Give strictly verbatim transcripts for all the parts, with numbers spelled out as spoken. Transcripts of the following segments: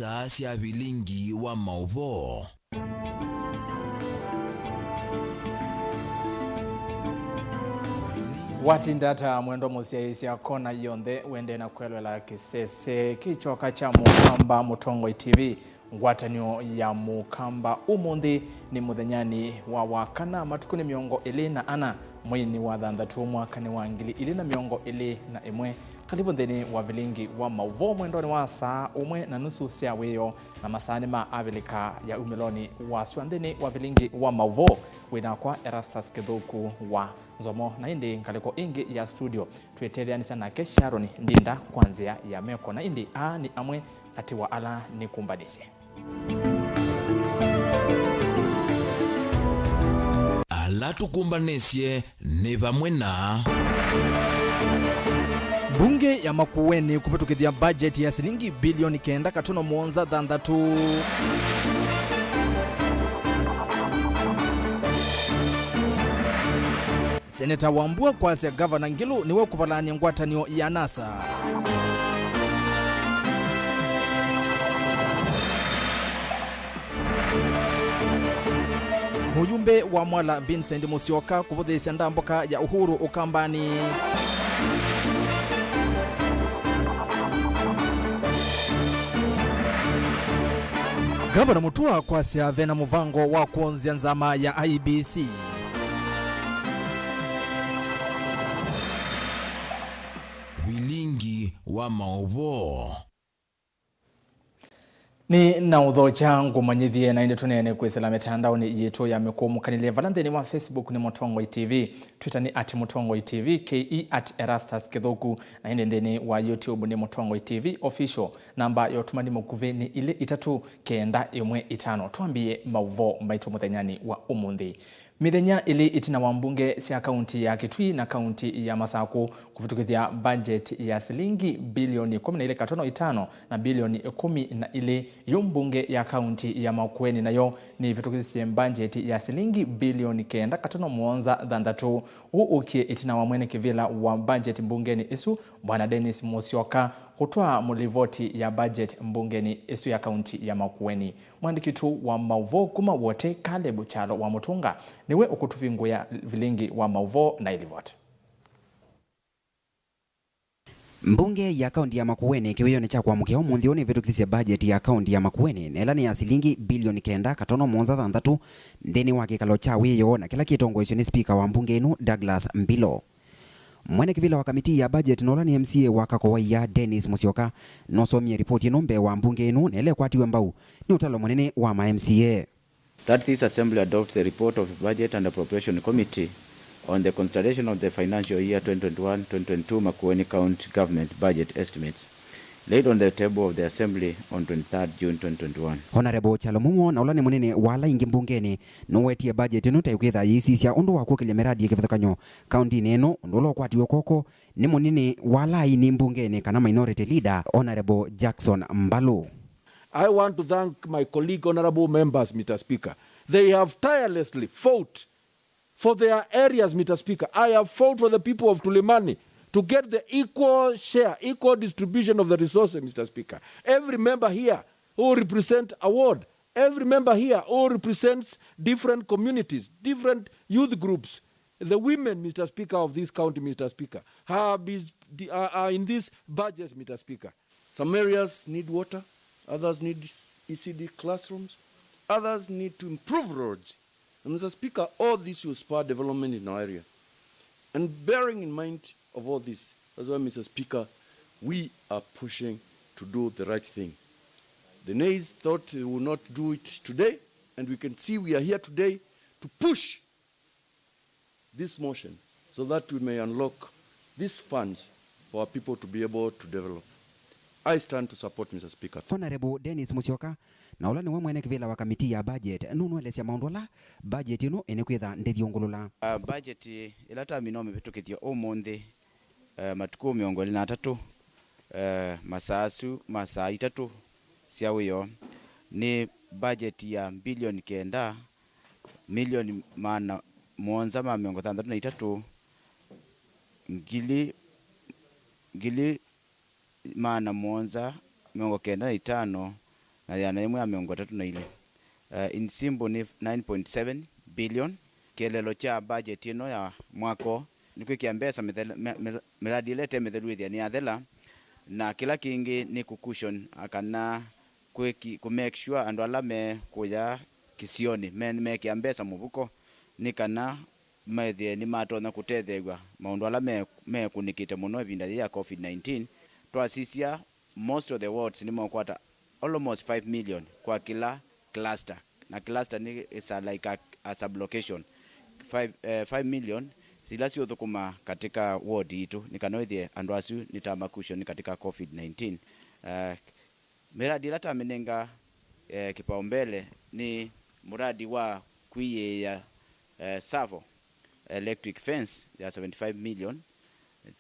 Saa sya vilingi wa maũvoo. Watinda ata mwendwa mũsyaĩĩsya kona yonthe wendee na kwelwela kĩsese kĩkyoka kya Mũkamba Mũtongoi T V? Ngwatanĩo ya Mũkamba ũmũnthĩ nĩ mũthenyanĩ wa wakana, matukũ nĩ mĩongo ĩlĩ na ana, mweinĩ wa thanthatũ, mwakanĩ wa ngili ilĩ na mĩongo ĩlĩ na ĩmwe. Kalĩvũ nthĩnĩ wa vilingi wa maũvoo mwendonĩ wa saa ũmwe na nusu sya wĩoo na masaanĩ ma Avilika ya umĩlonĩ wa sua nthĩnĩ wa vilingi wa maũvoo. Wĩ nakwa Erastus Kĩthũku wa Nzomo, na ĩndĩ ngalĩko ĩngĩ ya studio twĩtetheanĩsya nake Sharon Ndinda kwa nzĩa ya meko, na ĩndĩ aa nĩ amwe katĩ wa ala nĩkũmbanĩsye. Ala tũkũmbanĩsye nĩ vamwe na. Mbunge ya Makueni kũvĩtũkĩthya mbajeti ya silingi bilioni kenda katono mũonza thanthatũ. Seneta Wambua kwasya Gavana Ngilu nĩwe ũkũvalany'a ngwatanĩo ya NASA. Mũyumbe wa Mwala Vincent Musyoka kũvũthĩĩsya ndambũka ya Uhuru Ũkambanĩ. Gavana Mutua kwasya vena mũvango wa kwonzya nzama ya I E B C. Vilingi wa maũvoo. Nĩ na ũthokya ngũmanyĩthye, na ĩndĩ tũneene kwĩsĩla mĩtandaonĩ yitũ ya mĩkũũmũkanĩlye, vala nthĩnĩ wa Facebook nĩ Mũtongoi T V, Twitter nĩ at Mũtongoi T V, K E at Erastus Kĩthũku, na ĩndĩ nthĩnĩ wa YouTube nĩ Mũtongoi T V Official. Namba ya ũtũmani mũkuvĩ nĩ ilĩ itatũ kenda ĩmwe itano. Twambie maũvoo maitũ mũthenyanĩ wa ũmũnthĩ. Mĩthenya ĩlĩ ĩtina wa mbunge sya kaunti ya Kitui na kaunti ya Masakũ kũvĩtũkĩthya mbanjeti ya silingi bilioni ĩkũmi na ilĩ katono itano na bilioni ĩkũmi na ilĩ, yu mbunge ya kaunti ya Makueni nayo nĩvĩtũkĩthisye mbanjeti ya silingi bilioni kenda katono mũonza thanthatũ. Ũũ ũkie ĩtina wa mwene kĩvĩla wa mbanjeti mbungeni ĩsu, Bwana Dennis Musyoka, kũtwaa mũlivoti ya mbanjeti mbungeni ĩsu ya kaunti ya Makueni. Mwandĩki witũ wa maũvoo kuma Wote, Caleb Kyalo wa Mũtũnga, nĩwe ũkũtũvingũĩa vilingi wa maũvoo na ĩlivoti. Mbunge ya kaunti ya Makueni kĩwĩonĩ kya kwamũkĩa ũmũnthĩ ũũ nĩvĩtũkĩthisye mbajeti ya kaunti ya Makueni, na ĩla nĩ ya silingi bilioni kenda katono mũonza thanthatũ nthĩnĩ wa kĩkalo kya wĩoo, na kĩla kĩtongoesyo nĩ spika wa mbunge ĩno, Douglas Mbilo. Mwene kĩvĩla wa kamitii ya budget na ũla nĩ M C A wa Kakowaia, Dennis Musyoka, nũsomie ripoti ĩno mbee wa mbunge ĩno, na ĩla ĩkwatiwe mbau nĩ ũtalo mũnene wa ma M C A. That this assembly adopts the report of Budget and Appropriation Committee on the consideration of the financial year twenty twenty-one twenty twenty-two Makueni County Government budget estimates laid on the table of the assembly on twenty-third June twenty twenty-one. Honorable Kyalo Mumo, na ũla nĩ mũnene wa ala aingĩ mbungenĩ, nũwetie budget ĩno ta ĩkwĩtha yĩisisya ũndũ wa kũkĩlya mĩradi ya kĩvathũkany'o kauntinĩ ĩno, ũndũ ũla ũkwatiwe kw'oko nĩ mũnini wa ala aini mbungenĩ kana minority leader, Honorable Jackson Mbalu. I want to thank my colleague honorable members, Mister Speaker. They have tirelessly fought for their areas, Mister Speaker. I have fought for the people of Tulimani to get the equal share, equal distribution of the resources, Mister Speaker. Every member here who represent a ward, every member here who represents different communities, different youth groups, the women, Mister Speaker, of this county, Mister Speaker, have been, are, are in these budgets, Mister Speaker. Some areas need water, others need E C D classrooms, others need to improve roads. And Mister Speaker, all this will spur development in our area. And bearing in mind of all this, that's why, Mister Speaker, we are pushing to do the right thing. The nays thought they will not do it today, and we can see we are here today to push this motion so that we may unlock these funds for our people to be able to develop. I stand to support, Mister Speaker. Honorable Dennis Musyoka, na ũla nĩwe mwene kĩvĩla wa kamitii ya budget, nũnũelesya maũndũ ala budget ĩno ĩnĩkwĩtha ndĩthyũngũlũla. Ah, budget ĩla twamina ũmĩvĩtũkĩthya ũmũnthĩ, eh, matukũ mĩongo ĩlĩ na atatũ, eh, masaa asu ma saa itatũ sya wĩoo, nĩ budget ya mbilioni kenda, milioni maana mũonza ma mĩongo thanthatũ na itatũ, ngili, ngili maana mũonza mĩongo kenda na itano, na ĩana yĩmwe ya mĩongo ĩtatũ na ilĩ. Uh, in simple nĩ nine point seven billion. Kĩeleelo kya budget ĩno ya mwaka ũũ nĩ kwĩkĩa mbesa mĩthela-, mĩ-, mĩ-, mĩradi ĩla ĩte mĩthelu ĩthĩa nĩyathela, na kĩla kĩngĩ nĩ kũ cushion, a, kana kwĩki-, kũ make sure andũ ala me kũya kĩsionĩ me-, mekĩa mbesa mũvuko, nĩ kana methĩe nĩmatonya kũtetheew'a maũndũ ala me-, mekũnĩkĩte mũno ĩvinda yĩĩ ya covid nineteen. Twasisya, most of the wards nĩmeũkwata almost five million kwa kĩla cluster, na cluster nĩ, is a, like a, a sublocation. Five, eh, five million ila siũthũkũma katika ward itũ, nĩ kana wĩthĩe andũ asu nĩ ta ma cushion katika covid nineteen. Eh, Mĩradi ĩla tamĩnenga, eh, kĩpaombele nĩ mũradi wa kwĩyĩĩa, eh, Tsavo electric fence ya seventy-five million.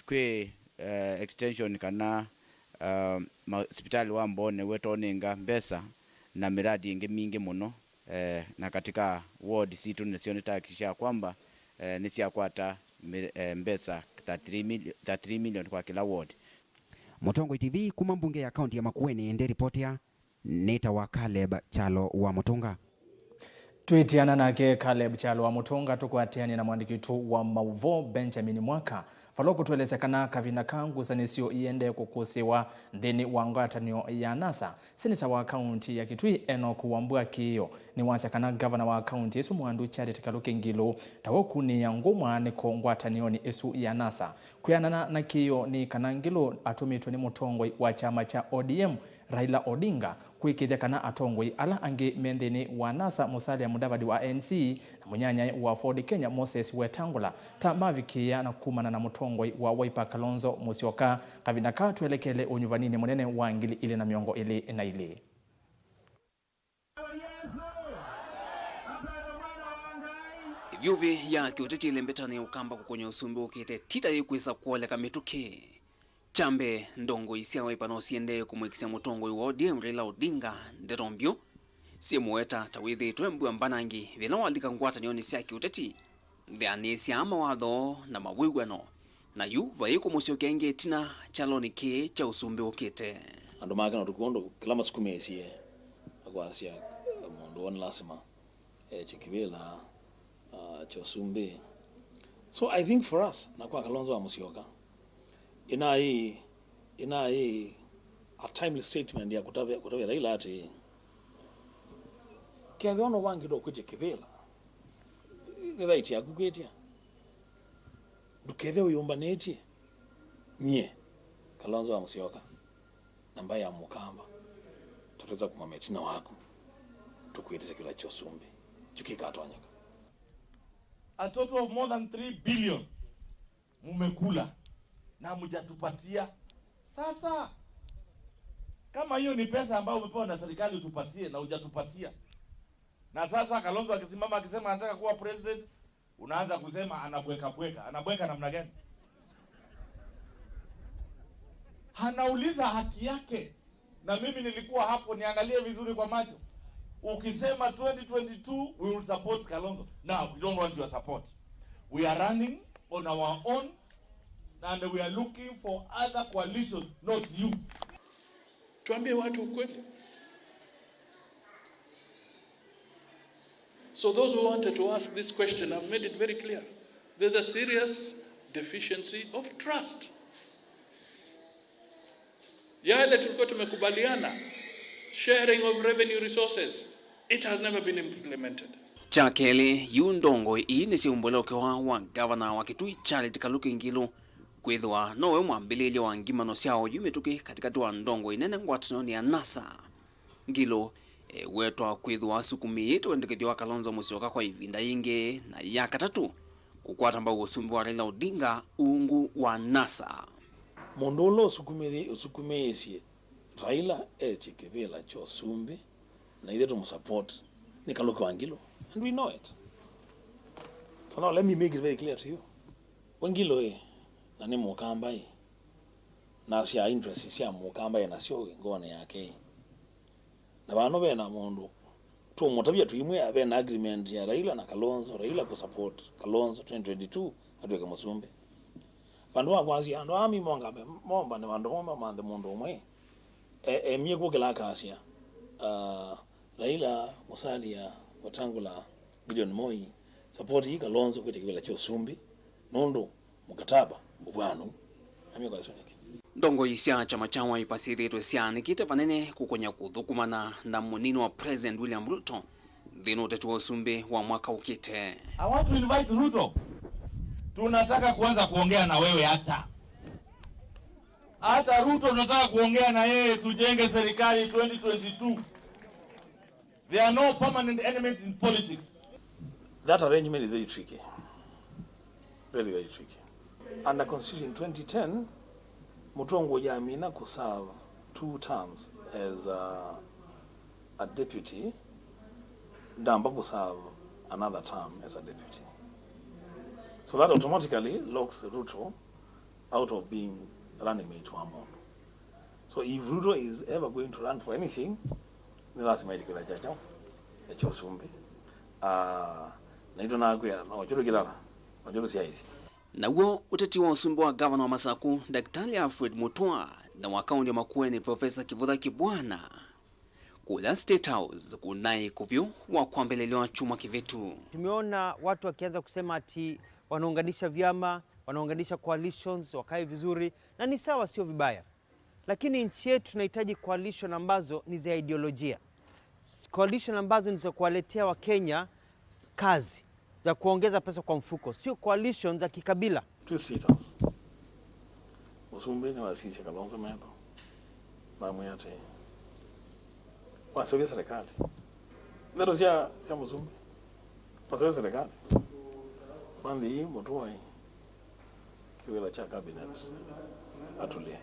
Kwĩ, eh, extension kana, eh, ma-, sipitalĩ wa Mbone wetũnenga mbesa na mĩradi ĩngĩ mingĩ mũno, eh, na katika ward sitũ nasyo nĩtahakikisha kwamba, eh, nĩsyakwata mĩ-, eh, mbesa thirty-three million, thirty-three million kwa kĩla ward. Mũtongoi T V kuma mbunge ya kaunti ya Makueni ndĩripotia, nĩtawa Caleb Kyalo wa Mũtũnga. Twĩtiana nake Caleb Kyalo wa Mũtũnga, tũkwatĩanĩe na mwandĩki witũ wa maũvoo Benjamin Mwaka, vala ũkũtũelesya kana kavinda ka ngusanĩsyo iendee kũkũsĩĩwa nthĩnĩ wa ngwatanĩo ya NASA, seneta wa kaunti ya Kitui Enoch Wambua Kĩĩo nĩwasya kana ngavana wa kaunti ĩsu Mwandũ Charity Kaluki Ngilu ta ũkũnĩĩa ngũmwa nĩ kũ ngwatanĩonĩ ĩsu ya NASA. Kwĩanana na Kĩĩo nĩ kana Ngilu atũmĩtwe nĩ mũtongoi wa kyama kya O D M, Raila Odinga, kũĩkĩĩthya kana atongoi ala angĩ me nthĩnĩ wa NASA, Musalia Mudavadi wa A N C na mũnyanyae wa Ford Kenya, Moses Wetangula, ta mavikĩĩa na kumana na mũtongoi wa Wiper, Kalonzo Musyoka, kavinda ka twelekele ũnyuvaninĩ mũnene wa ngili ilĩ na mĩongo ĩlĩ na ilĩ. Ĩvyũvĩ ya kĩũteti ĩlembetanĩ ũkamba kũkũnya ũsumbĩ ũkĩte ti ta yĩkwĩsa kũoleka mĩtũkĩ. Kya mbee, ndongoi sya Wiper no siendee kũmũĩkĩsya mũtongoi wa O D M Raila Odinga ndeto mbyũ syĩmũweta ta wĩthĩĩtwe mbua mbanangi yĩla walika ngwatanĩonĩ sya kĩũteti, nthĩanĩsya mawatho na mawĩw'ano, na yu vai kũmũsyokea ĩngĩ ĩtina kyalonĩ kĩĩ kya ũsumbĩ ũkĩte. Andũ make no tũkw'e ũndũ kĩla masukumĩĩsye na kwasya mũndũ woo nĩ lasima etye kĩvĩla, uh, kya ũsumbĩ. So I think for us, na kwa Kalonzo wa Musyoka, ĩnaĩ, ĩnaĩ a timely statement ya kũtavya, kũtavya Raila atĩ, kethĩwa nũvangĩtwe kwĩtya kĩvĩla, nĩ right yaku kwĩtya. Ndũkethĩwe wĩyũmbanĩtye. Nyie, Kalonzo wa Musyoka, na mbaĩ ya Mũkamba, tũtwĩsa kũmama ĩtina waku, tũkwĩtĩsya kĩla kya ũsumbĩ. Kyu kĩkatonyeka. A total of more than three billion mumekula na hamjatupatia. Sasa, kama hiyo ni pesa ambayo umepewa na serikali utupatie na hujatupatia, na sasa Kalonzo akisimama akisema anataka kuwa president, unaanza kusema anabweka bweka. Anabweka namna gani? Anauliza haki yake. Na mimi nilikuwa hapo, niangalie vizuri kwa macho. Ukisema twenty twenty-two, we will support Kalonzo. Now, we don't want your support. We are running on our own and we are looking for other coalitions, not you. Tuambie watu ukweli. So those who wanted to ask this question, I've made it very clear. There's a serious deficiency of trust. Yale tulikuwa tumekubaliana, sharing of revenue resources, it has never been implemented. Kya kelĩ, yu ndongoi ii nĩsyaumbũle ũkewa wa ngavana wa Kitui Charity Kaluki Ngilu kwĩthĩwa nowe mwambĩlĩĩlya wa ngimano sya oyu mĩtũkĩ katĩkatĩ wa ndongoi nene ngwatanĩonĩ ya NASA. Ngilu ewetwa kwĩthĩwa asukumĩĩte wendekethyo wa Kalonzo Musyoka kwa ĩvinda yĩngĩ na ya katatũ kũkwata mbau ũsumbĩ wa Raila Odinga ungu wa NASA. Mũndũ ũla ũsukumĩthĩ-, ũsukumĩĩsye Raila etye kĩvĩla kya ũsumbĩ, na ithyĩ tũmũsupport, nĩ Kaluki wa Ngilu. And we know it. So now let me make it very clear to you. We Ngilu ĩ, na nĩ Mũkamba ĩ, na sya interest sya Mũkamba ĩ nasyo ĩ ngoonĩ yake ĩ. Na vano ve na mũndũ tũmũtavya tũimwĩa ve na agreement ya Raila na Kalonzo, Raila kũ support Kalonzo twenty twenty-two atw'ĩke mũsumbĩ. Vandũ va kwasya andũ aa mi mongambe, mombane vandũ vamwe mamanthe mũndũ ũmwe, e, emie kũkĩla akasya, Uh, Raila, Musalia, Wetangula, Gideon Moi, support yi Kalonzo kwĩtya kĩvĩla kya ũsumbĩ, nũndũ mũkataba mũvw'anu. Amia kwa sio nĩkĩ? Ndongoi sya kyama kya Wiper syĩthĩĩtwe syaanĩkĩte vanene kũkonya kũthũkũmana na mũnini wa President William Ruto nthĩnĩ wa ũteti wa ũsumbĩ wa mwaka ũkĩte. I want to invite Ruto. Tunataka kuanza kuongea na wewe hata. Hata Ruto tunataka kuongea na yeye tujenge serikali twenty twenty-two. There are no permanent enemies in politics. That arrangement is very tricky. Very, very tricky. Under Constitution twenty ten, mũtongoi amina kũserve two terms as a, a deputy, ndamba kũserve another term as a deputy. So that automatically locks Ruto out of being running mate wa mũndũ. So if Ruto is ever going to run for anything, nĩ lasima ĩtĩkĩla kyacho, kya ũsumbĩ. Ah, na ito nakwĩa, no kĩndũ kĩlala, no kĩndũ syaĩsya. Naw'o ũteti wa ũsumbĩ wa gavana wa Masaku, Daktari Alfred Mutua, na wa kaunti ya Makueni, Profesa Kivutha Kibwana, kũla State House kũnaĩ kũvyũ wa kwambĩlĩlyo wa kyumwa kĩvĩtu. Tumeona watu wakianza kusema ati wanaunganisha vyama, wanaunganisha coalitions, wakae vizuri, na ni sawa, sio vibaya. Lakini nchi yetu tunahitaji coalition ambazo ni za ideolojia. Coalition ambazo ni za kuwaletea Wakenya kazi, za kuongeza pesa kwa mfuko, sio coalition za kikabila. Twĩ State House. Mũsumbĩ nĩwasisye Kalonzo metho. Namwĩa atĩĩ, "Waseũvya serikali." Ndeto sya, sya Mũsumbĩ. "Waseũvya serikali." Manthi ii mũtũai kĩvĩla kya cabinet atũlĩe.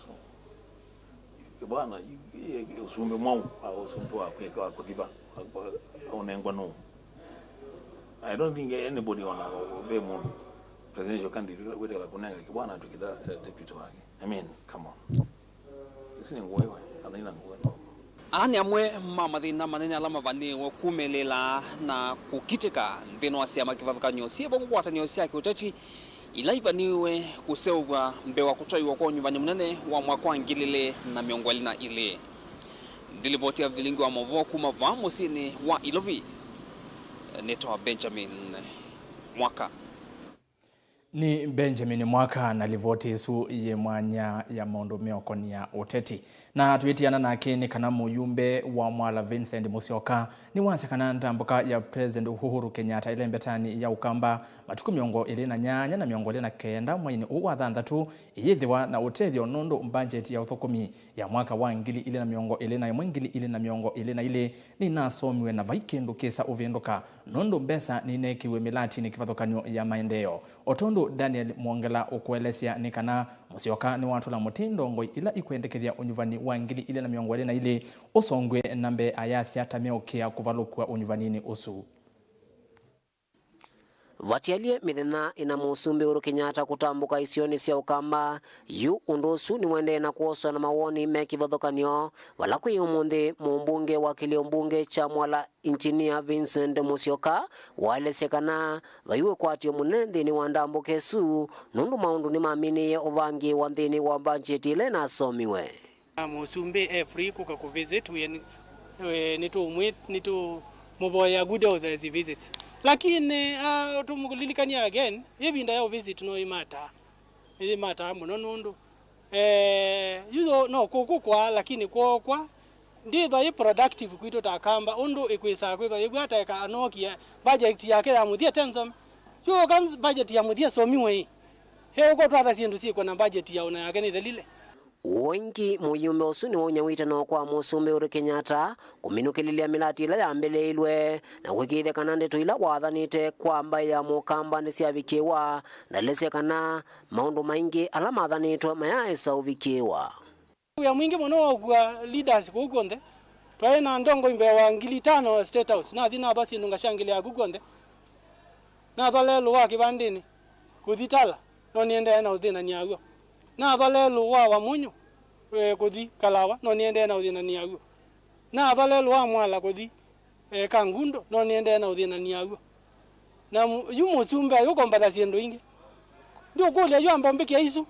So, Kibwana, yu, yu, ũsumbĩ mwaũ, wa ũsumbĩ wa kwĩka, wa kũthiva, wa, wa, aũnengwa nũũ? I don't think anybody ona ve mũndũ presidential candidate wĩtĩkĩla kũnenga Kibwana atw'ĩke deputy wake. I mean, come on. Isu nĩ ngũĩ we, kana ina ngũĩ no? Aa nĩ amwe ma mathĩna manene ala mavanĩĩwe kumĩlĩĩla na kũkitĩka nthĩnĩ wa syama kĩvathũkany'o syĩvo ngwatanĩo sya kĩũteti ila ivanĩĩwe kũseũvw'a mbee wa kũtwaiwa kwa ũnyuvani mũnene wa mwaka wa ngili ilĩ na mĩongo ĩlĩ na ilĩ. Nĩ livoti ya vilingi wa maũvoo kuma vaa mũsyĩnĩ wa Ilovi, nĩtawa Benjamin Mwaka. Nĩ Benjamin Mwaka na livoti ĩsu yĩ mwanya ya maũndũ meũkonia ũteti. Na twĩtiana nake nĩ kana mũyumbe wa Mwala Vincent Musyoka nĩwasya kana ndambũka ya President Uhuru Kenyatta ĩlembetanĩ ya Ũkamba matukũ mĩongo ĩlĩ na nyanya na mĩongo ĩlĩ na kenda mweinĩ ũũ wa thanthatũ ĩyĩthĩwa na ũtethyo nũndũ mbanjeti ya ũthũkũmi ya mwaka wa ngili ilĩ na mĩongo ĩlĩ na ĩmwe, ngili ilĩ na mĩongo ĩlĩ na ilĩ nĩnasomiwe na vai kĩndũ kĩsa ũvĩndũka nũndũ mbesa nĩineekiwe mĩlatinĩ kĩvathũkany'o ya maendeeo. O tondũ Daniel Mwongela ũkũelesya nĩ kana Musyoka nĩwatũla mũtĩ ndongoi ila ikwendekethya ũnyuvani wa ngili ilĩ na mĩongo ĩlĩ na ilĩ ũsongw'e na mbee ayasya ta meũkĩa kũvalũkw'a ũnyuvaninĩ ũsu. Vatialyĩ mĩthenya ĩna Mũsumbĩ Uhuru Kenyatta kũtambũka isionĩ sya Ũkamba, yu ũndũ ũsu nĩwendee na kwoswa na mawoni me kĩvathũkany'o, vala kwĩ ũmũnthĩ mũmbunge wa kĩlĩo mbunge kya Mwala Engineer Vincent Musyoka waelesya kana vai wĩkwatyo mũnene nthĩnĩ wa ndambũka ĩsu, nũndũ maũndũ nĩmaminĩĩe ũvangĩĩwa nthĩnĩ wa mbanjeti ĩla ĩnasomiwe. Na mũsumbĩ e free kũka kũ visit, we nĩ, we nĩtũmwĩ-, nĩtũmũvoyea good health as he visits. Lakini, ah, tũmũlilikany'a again, ĩvinda ya ũ visit no ĩmataa. Nĩyĩmataa mũno nũndũ, eh, yu no kũkũ kwaa, lakini kwookwa ndĩthwa yĩ productive kwitũ ta Akamba, ũndũ ĩkwĩsaa kwĩthwa yĩw'a ta eka anokia budget yake ya mũthya tensome. Yu oka budget ya mũthya somiwe ĩ. He ũko twatha syĩndũ syĩkwa na budget ya ũna yake nĩthelile. Ũngĩ, mũyumbe ũsu nĩwaũnya wĩtano kwa Mũsumbĩ Uhuru Kenyatta kũminũkĩlĩlya mĩlati ĩla yambĩlĩĩilwe na kũĩkĩĩthya kana ndeto ila wathanĩte kwa mbaĩ ya Mũkamba nĩsyavikĩĩwa, na alesya kana maũndũ maingĩ ala mathanĩtwe mayaaĩsa ũvikĩĩwa. Wĩa mwingĩ mũno wa ũkua leaders kũu kw'onthe. Twaĩ na ndongoi mbee wa ngili itano State House. Nathi nathwa syĩndũ ngashangĩlĩa aku kw'onthe. Nathwa lelũ wa kĩvandĩnĩ kũthi Tala, no nĩendee na ũthĩnanĩa w'o. Nathwa lelũ wa Wamunyu, eh, kũthi Kalawa, no nĩendee na ũthĩnanĩa w'o. Nathwa lelũ wa Mwala kũthi, eh, Kangundo, no nĩendee na ũthĩnanĩa w'o. Na mu-, yu mũsumbĩ ayũkombatha syĩndũ ingĩ. Ndiũkũlya yu amba ũmbĩkĩa isu.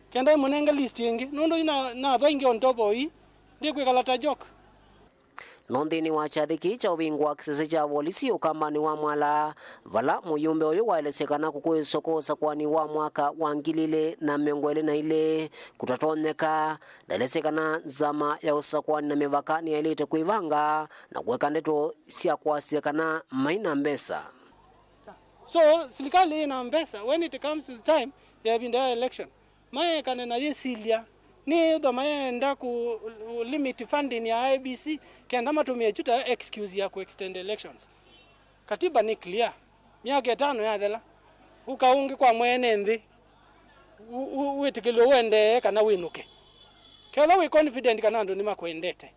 Kenda ĩmũnenge list ĩngĩ, nũndũ yu na-, nathwa ingĩ on top of ii, Ndikwĩkala ta joke. No nthĩnĩ wa kyathĩ kĩĩ kya ũvingũa kĩsese kya volisi ũkambanĩ wa Mwala, vala mũyũmbe ũyũ waelesye kana kũkwĩswa kwa ũsakũani wa mwaka wa ngili ilĩ na mĩongo ĩlĩ na ilĩ kũtatonyeka, ndaelesye kana nzama ya ũsakũani na mĩvaka nĩyaĩlĩte kwĩvanga na kũeka ndeto sya kwasya kana mai na mbesa. So silikalĩ ĩna mbesa when it comes to time ya ĩvinda ya election. Maekane na yĩsilya, nĩĩthwa mayenda kũ limit funding ya I E B C kenda matũmĩe kyu ta excuse ya kũ extend elections. Katiba nĩ clear. Myaka ĩtano yathela, ũka ũngĩ kwa mwene nthĩ, wĩtĩkĩlw'e ũendee kana wĩnũke. Kethwa wĩ confident kana andũ nĩmakwendete,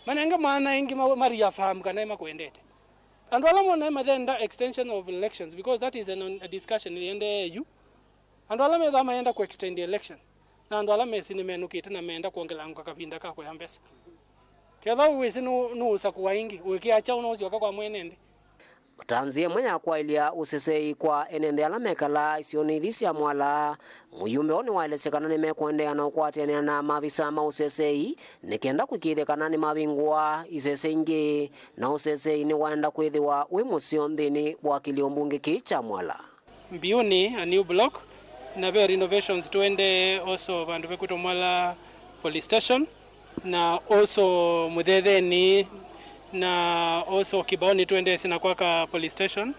manenge maana ĩngĩ ma reaffirm kana nĩmakwendete. Andũ ala mone mathenda extension of elections, because that is a discussion ĩendee yu. Andũ ala methĩawa mayenda kũ extend election na andũ ala mesĩ nĩmenũkĩte na meenda kwongelangũka kavinda ka kũya mbesa. Kethwa wĩsĩ nũũsakũwa ĩngĩ, ũĩkĩaa kyaũ na ũsyoka kwa mwene nthĩ? Mũtanzĩ ĩmwe ya kwaĩlya ũseseĩ kwa ene nthĩ ala mekalaa isionĩ ithi sya Mwala, mũyũmbe ũũ nĩwaelesye kana nĩmekũendeea na ũkwatĩanĩa na maavisa ma ũseseĩ nĩ kenda kũĩkĩĩthya kana nĩmavingũa isese ingĩ, na ũseseĩ nĩwaenda kwĩthĩwa wĩ mũseo nthĩnĩ wa kĩlio mbunge kĩĩ kya Mwala. Mbiuni, a new block, na ve renovations tũendee also vandũ vekwĩtwa Mwala Police Station, na also Mũthetheni, na also Kĩbaoni tũendeesye na kwaka police station.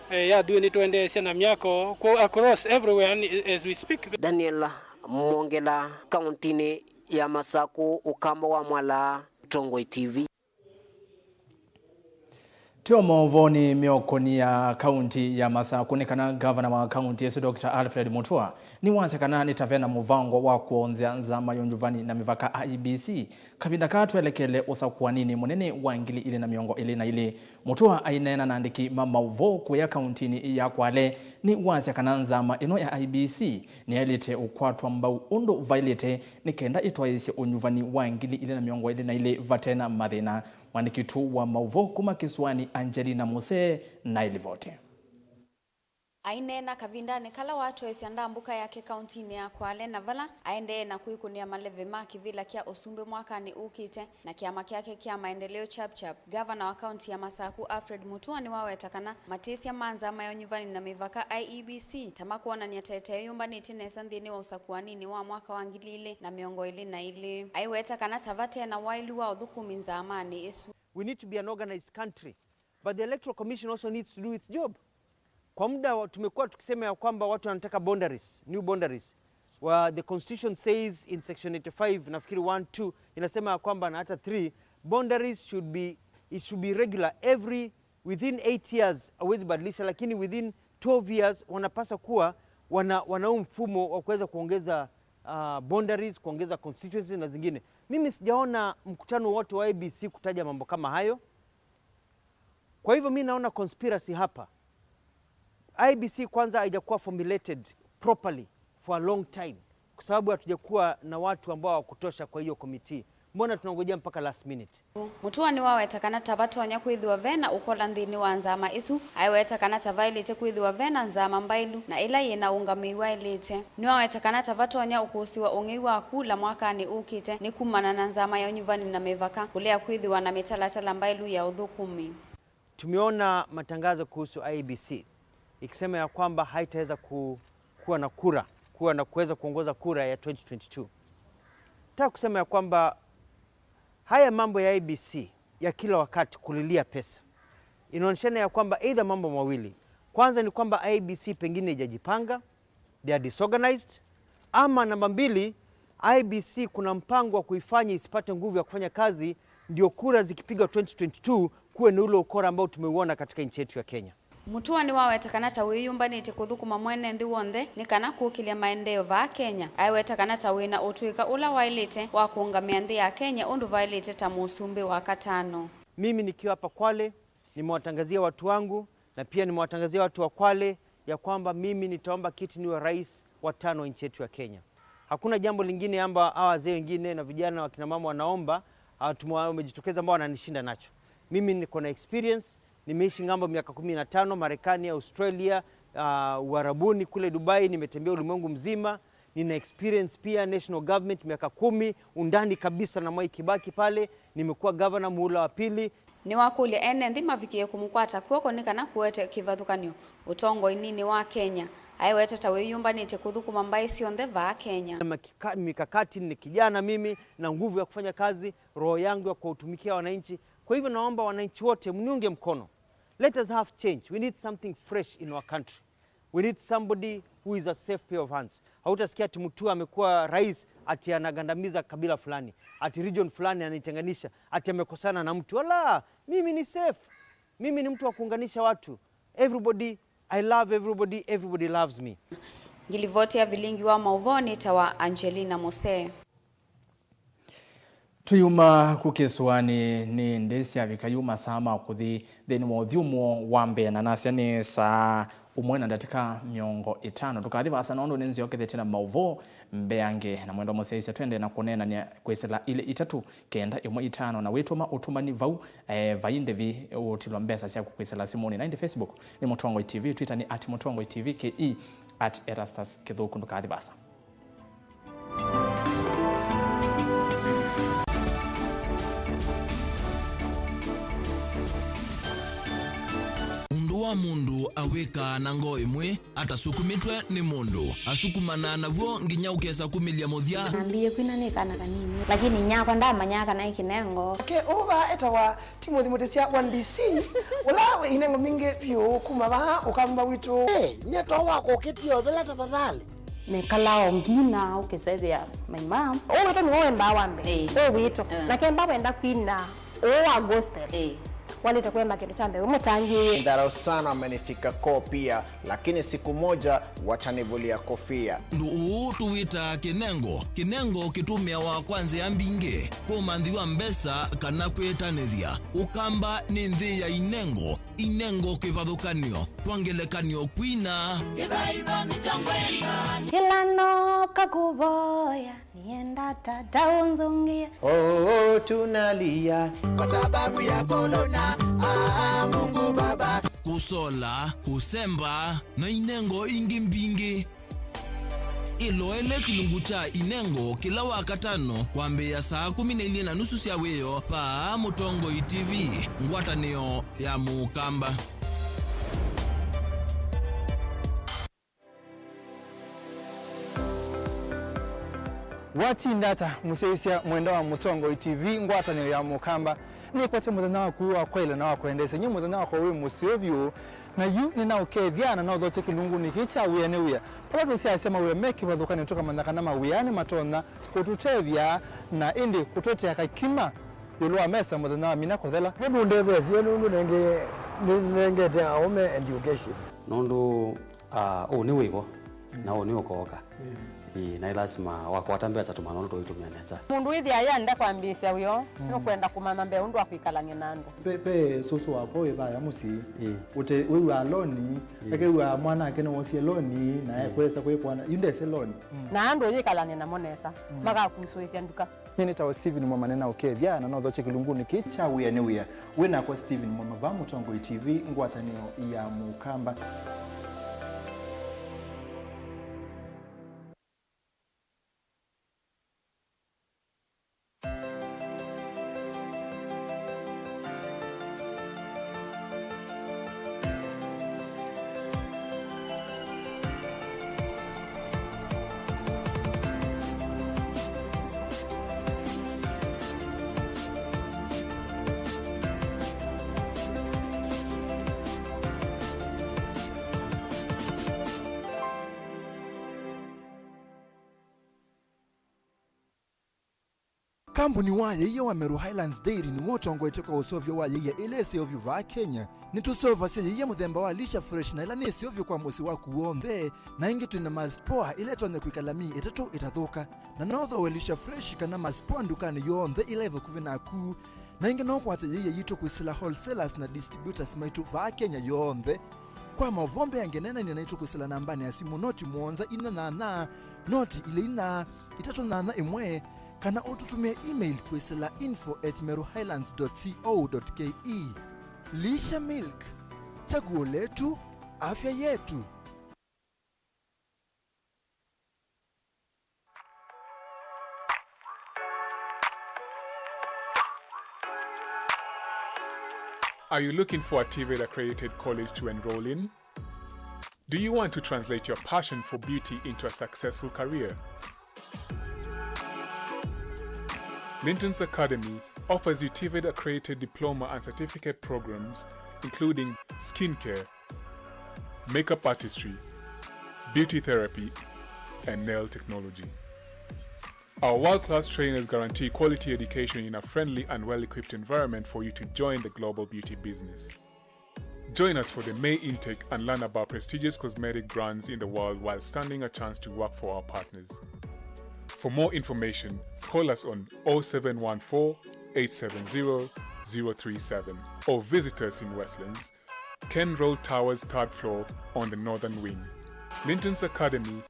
Eh, Yathui nĩtũendeesye na myako kũ across everywhere ni- as we speak. Daniel Mwongela, kauntinĩ ya Masakũ, Ũkamba wa Mwala, Tongoi T V. Twĩ o maũvoonĩ meũkũni ya kaunti ya Masakũ nĩ kana ngavana wa kaunti ĩsu Doctor Alfred Mutua nĩwasya kana nĩ ta ve na mũvango wa kwonzya nzama ya ũnyuvani na mĩvaka I E B C kavinda kaa twelekele ũsakũaninĩ mũnene wa ngili ilĩ na mĩongo ĩlĩ na ilĩ. Mutua aineena na andĩki ma maũvoo kũya kauntinĩ ya Kwale nĩwasya kana nzama ĩno ya I E B C nĩyaĩlĩte ũkwatwa mbau ũndũ vaĩlĩte nĩ kenda ĩtwaĩĩsye ũnyuvani wa ngili ilĩ na mĩongo ĩlĩ na ilĩ vate na mathĩna. Mwandĩki witũ wa maũvoo kuma kĩsũanĩ Angelina Musee na ĩlivoti. Aineena kavindanĩ kala watwaĩsya ndambũka yake kauntinĩ ya Kwale na vala aendee na kwĩkũnĩa maleve ma kĩvĩla kya ũsumbĩ mwakanĩ ũkĩte na kĩama kyake kya maendeleo Chap Chap, ngavana wa kaunti ya Masakũ Alfred Mutua nĩwaweta kana matĩsya ma nzama ya ũnyuvani na mĩvaka I E B C ta makwonany'a ta ĩteeyũmbanĩtye nesa nthĩnĩ wa ũsakũaninĩ wa mwaka wa ngili ilĩ na mĩongo ĩlĩ na ilĩ. Aiweta kana ta vate na waĩlu wa ũthũkũmi nzamanĩ ĩsu. We need to be an organized country. But the Electoral Commission also needs to do its job. Kwa muda wa- tumekuwa tukisema ya kwamba watu wanataka boundaries, new boundaries. Wa the constitution says in section eighty-five, nafikiri one two, inasema ya kwamba na hata three, boundaries should be, it should be regular every, within eight years hauwezi badilisha, lakini within twelve years wanapaswa kuwa wana wana huu mfumo wa kuweza kuongeza uh, boundaries, kuongeza constituencies na zingine. Mimi sijaona mkutano wote wa I E B C kutaja mambo kama hayo. Kwa hivyo mi naona conspiracy hapa. I E B C kwanza haijakuwa formulated properly for a long time kwa sababu hatujakuwa na watu ambao wa kutosha kwa hiyo committee. Mbona tunangojea mpaka last minute? Mutua nĩwaweta kana ta vatonya kwĩthĩwa ve na ũkola nthĩnĩ wa nzama ĩsu. Aiweta kana ta vaĩlĩte kwĩthĩwa ve na nzama mbaĩlu na ĩla yĩ na ũngamĩi waĩlĩte. Nĩwaweta kana ta vatonya ũkũsĩwa ũng'ei wa kula mwakanĩ ũkĩte nĩ kumana na nzama ya ũnyuvani na mĩvaka kũlea kwĩthĩwa na mĩtalatala mbaĩlu ya ũthũkũmi. Tumeona matangazo kuhusu I E B C ikisema ya kwamba haitaweza ku, kuwa na kura, kuwa na kuweza kuongoza kura ya twenty twenty-two. Nataka kusema ya kwamba haya mambo ya I E B C ya kila wakati kulilia pesa inaonyeshana ya kwamba either mambo mawili. Kwanza ni kwamba I E B C pengine haijajipanga, they are disorganized, ama namba mbili, I E B C kuna mpango wa kuifanya isipate nguvu ya kufanya kazi, ndio kura zikipigwa twenty twenty-two kuwe ni ule ukora ambao tumeuona katika nchi yetu ya Kenya. Mutua nĩwaweta kana ta wĩyũmbanĩtye kũthũkũma mwene nthĩ w'onthe nĩ kana kũkĩlya maendeeo vaa Kenya. Aiweta kana ta wĩ na ũtũĩka ũla waĩlĩte wa kũũngamĩa nthĩ ya Kenya ũndũ vaĩlĩte ta mũsumbĩ wa katano. Mimi nikiwa hapa Kwale, nimewatangazia watu wangu na pia nimewatangazia watu wa Kwale ya kwamba mimi nitaomba kiti niwe rais wa tano wa nchi yetu ya Kenya. Hakuna jambo lingine amba hawa wazee wengine na vijana, wakina mama wanaomba, ah, tumewa- wamejitokeza ambao wananishinda nacho. Mimi niko na experience, nimeishi ng'ambo miaka kumi na tano, Marekani, Australia, ah, Uarabuni, kule Dubai, nimetembea ulimwengu mzima. Nina experience pia national government miaka kumi, undani kabisa na Mwai Kibaki pale, nimekuwa governor muhula wa pili. Nĩwakũlya ene nthĩ mavikĩe kũmũkwata kw'oko nĩ kana kũete kĩvathũkany'o ũtongoinĩ wa Kenya. Aiweta ta wĩyũmbanĩtye kũthũkũma mbaĩ syonthe vaa Kenya. Makika-, mikakati, ni kijana mimi na nguvu ya kufanya kazi, roho yangu ya kuwatumikia wananchi. Kwa hivyo naomba wananchi wote mniunge mkono. Let us have change. We need something fresh in our country. We need somebody who is a safe pair of hands. Hautasikia ati mtu amekuwa rais ati anagandamiza kabila fulani, ati region fulani anaitenganisha, ati amekosana na mtu. Wala, mimi ni safe. Mimi ni mtu wa kuunganisha watu. Everybody, I love everybody, everybody loves me. Ngilivoti ya vilingi wa mauvoo nĩtawa Angelina Mose. Tũyuma ku kĩsũanĩ, nĩ ĩndĩ syavika yu masaa ma kũthi nthĩnĩ wa ũthyũmũo wa mbee, na nasya nĩ saa ũmwe na ndatĩka mĩongo ĩtano. Ndũkathi vaasa nũndũ nĩnzyokethetye na maũvoo mbeange, na mwendwa mũsyaĩĩsya twende na kũneenany'a kwĩsĩla ilĩ itatũ kenda ĩmwe itano, na wĩtũma ũtũmani vau, eh, vai ndĩvi ũtilwa mbesa syaku kwĩsĩla simũnĩ. Na ĩndĩ Facebook nĩ Mũtongoi T V, Twitter nĩ at Mũtongoi T V, K E at Erastus Kĩthũku. Ndũkathi vaasa. Ũndũ wa mũndũ awĩkaa na ngoo ĩmwe atasukumĩtwe nĩ mũndũ, asukumanaa naw'o nginya ũkesa kumĩlya mũthya. Nambĩĩe kwina nĩ kana kanini, lakini nyakwa ndamanyaa kana ĩ kĩnengo. Ke ũva etawa Timothy Mũtĩsya wa D C, ũla wĩ inengo mbingĩ vyũ kuma vaa Ũkamba witũ. Hey, nyie to wakũkĩtie ũthela tafadhali. Nĩkalaa o ngina ũkĩsethĩa my mom. Ũwĩto nĩwe wendaa wambe. Ĩĩ. Ũwĩto. Ĩĩ. Na kemba wenda kwina ũũ wa gospel. Ĩĩ. Walĩte kũemba kĩndũ kya mbee, wĩ mũtangĩĩe. Dharau sana amenifika koo pia, lakini siku moja watanivulia kofia. Ũndũ ũũ tũwĩtaa kĩnengo. Kĩnengo kĩtũmĩawa kwa nzĩa mbingĩ, kwa ũmanthi wa mbesa kana kwĩtanĩthya. Ũkamba nĩ nthĩ ya inengo, inengo kĩvathũkany'o, kwa ngelekany'o kwina. Kĩla nooka kũvoya, nienda tata ũnzũngĩe. Oh, tunalia kwa sababu ya corona. Ah, Mungu Baba. Kũsola, kũsemba, na inengo ingĩ mbingĩ. Ĩloele kĩlungu kya inengo kĩla Wakatano kwambĩĩa saa kũmi na ilĩ na nusu sya wĩoo vaa Mũtongoi T V, ngwatanĩo ya Mũkamba. Watinda ata, mũsyaĩĩsya mwenda wa Mũtongoi T V, ngwatanĩo ya Mũkamba? Nĩkwete mũthenya waku wa kwaĩla na wa kwendeesya. Nyie mũthenya wakwa wĩ mũseo vyũ, na yu nĩnaũkethya na nothokye kĩlungunĩ kĩĩ kya wĩa nĩ wĩa, vala tũsyaasya mawĩa me kĩvathũkany'o, tũkamanya kana mawĩa nĩmatonya kũtũtethya na ĩndĩ kũtũetea kakima ĩũlũ wa mesa mũthenya wa mina kũthela. Nĩtũndetheesye nũndũ nenge-, nĩnengete aũme education. Nũndũ, ah, ũũ nĩ wĩvo, na ũũ nĩ ũkooka. Mm. Ĩĩ, na ĩ lasima wakwata mbesa tũmanya ũndũ tũitũmĩa nesa. Mũndũ wĩthĩa yenda kwambĩĩsya wĩoo, mm, nũkwenda kũmanya mbee ũndũ wa kwĩkalany'a na andũ. Pe, pe sũsũ wakwa wĩ vaya mũsyĩ. Ĩĩ. Ũte, wĩw'aa loni, ĩĩ, akew'aa mwana ake nĩwosie loni, na, ĩĩ, ekwesa kwĩkwana, yu ndese loni. Mm. Na andũ ũyĩkalany'a namo nesa, mm, makakusũĩsya nduka. Nyie nĩtawa Stephen Mwama, nĩnaũkethya na nothokye kĩlungunĩ kĩĩ kya wĩa nĩ wĩa. Wĩ nakwa Stephen Mwama vaa Mũtongoi T V, ngwatanĩo ya Mũkamba. Kambuni wa yaia wa Meru Highlands Dairy nĩw'o ũtongoetye kwa ũseũvyo wa yaia ĩla ĩseũvyo vaa Kenya. Nĩtũseũvasya yaia mũthemba wa Lisha Fresh, na ĩla nĩ ĩseũvyo kwa mũsyĩ waku w'onthe, na ĩngĩ twĩ na Mars Power ĩla ĩtonya kwĩkala myei ĩtatũ ĩtathũka. Na no ũthooe Lisha Fresh kana Mars Power ndukanĩ yonthe ĩla ĩ vakuvĩ naku. Na ĩngĩ no ũkwate yaia yitũ kwĩsĩla wholesalers na distributors maitũ vaa Kenya yonthe. Kwa maũvoo mbeange, neenany'a naitũ kwĩsĩla nambanĩ ya simũ noti mũonza inya nyanya, noti ilĩ inya, itatũ nyanya ĩmwe, kana ũtũtũmĩe email kwĩsĩla info at meru highlands dot co dot ke. Lisha Milk, chaguo letu, afya yetu. Are you looking for a TVET accredited college to enroll in? Do you want to translate your passion for beauty into a successful career? Linton's Academy offers you TVET accredited diploma and certificate programs, including skincare, makeup artistry, beauty therapy, and nail technology. Our world-class trainers guarantee quality education in a friendly and well-equipped environment for you to join the global beauty business. Join us for the May intake and learn about prestigious cosmetic brands in the world while standing a chance to work for our partners. For more information, call us on oh seven one four, eight seven zero, zero three seven or visit us in Westlands, Ken Road Towers, third floor, on the northern wing. Linton's Academy.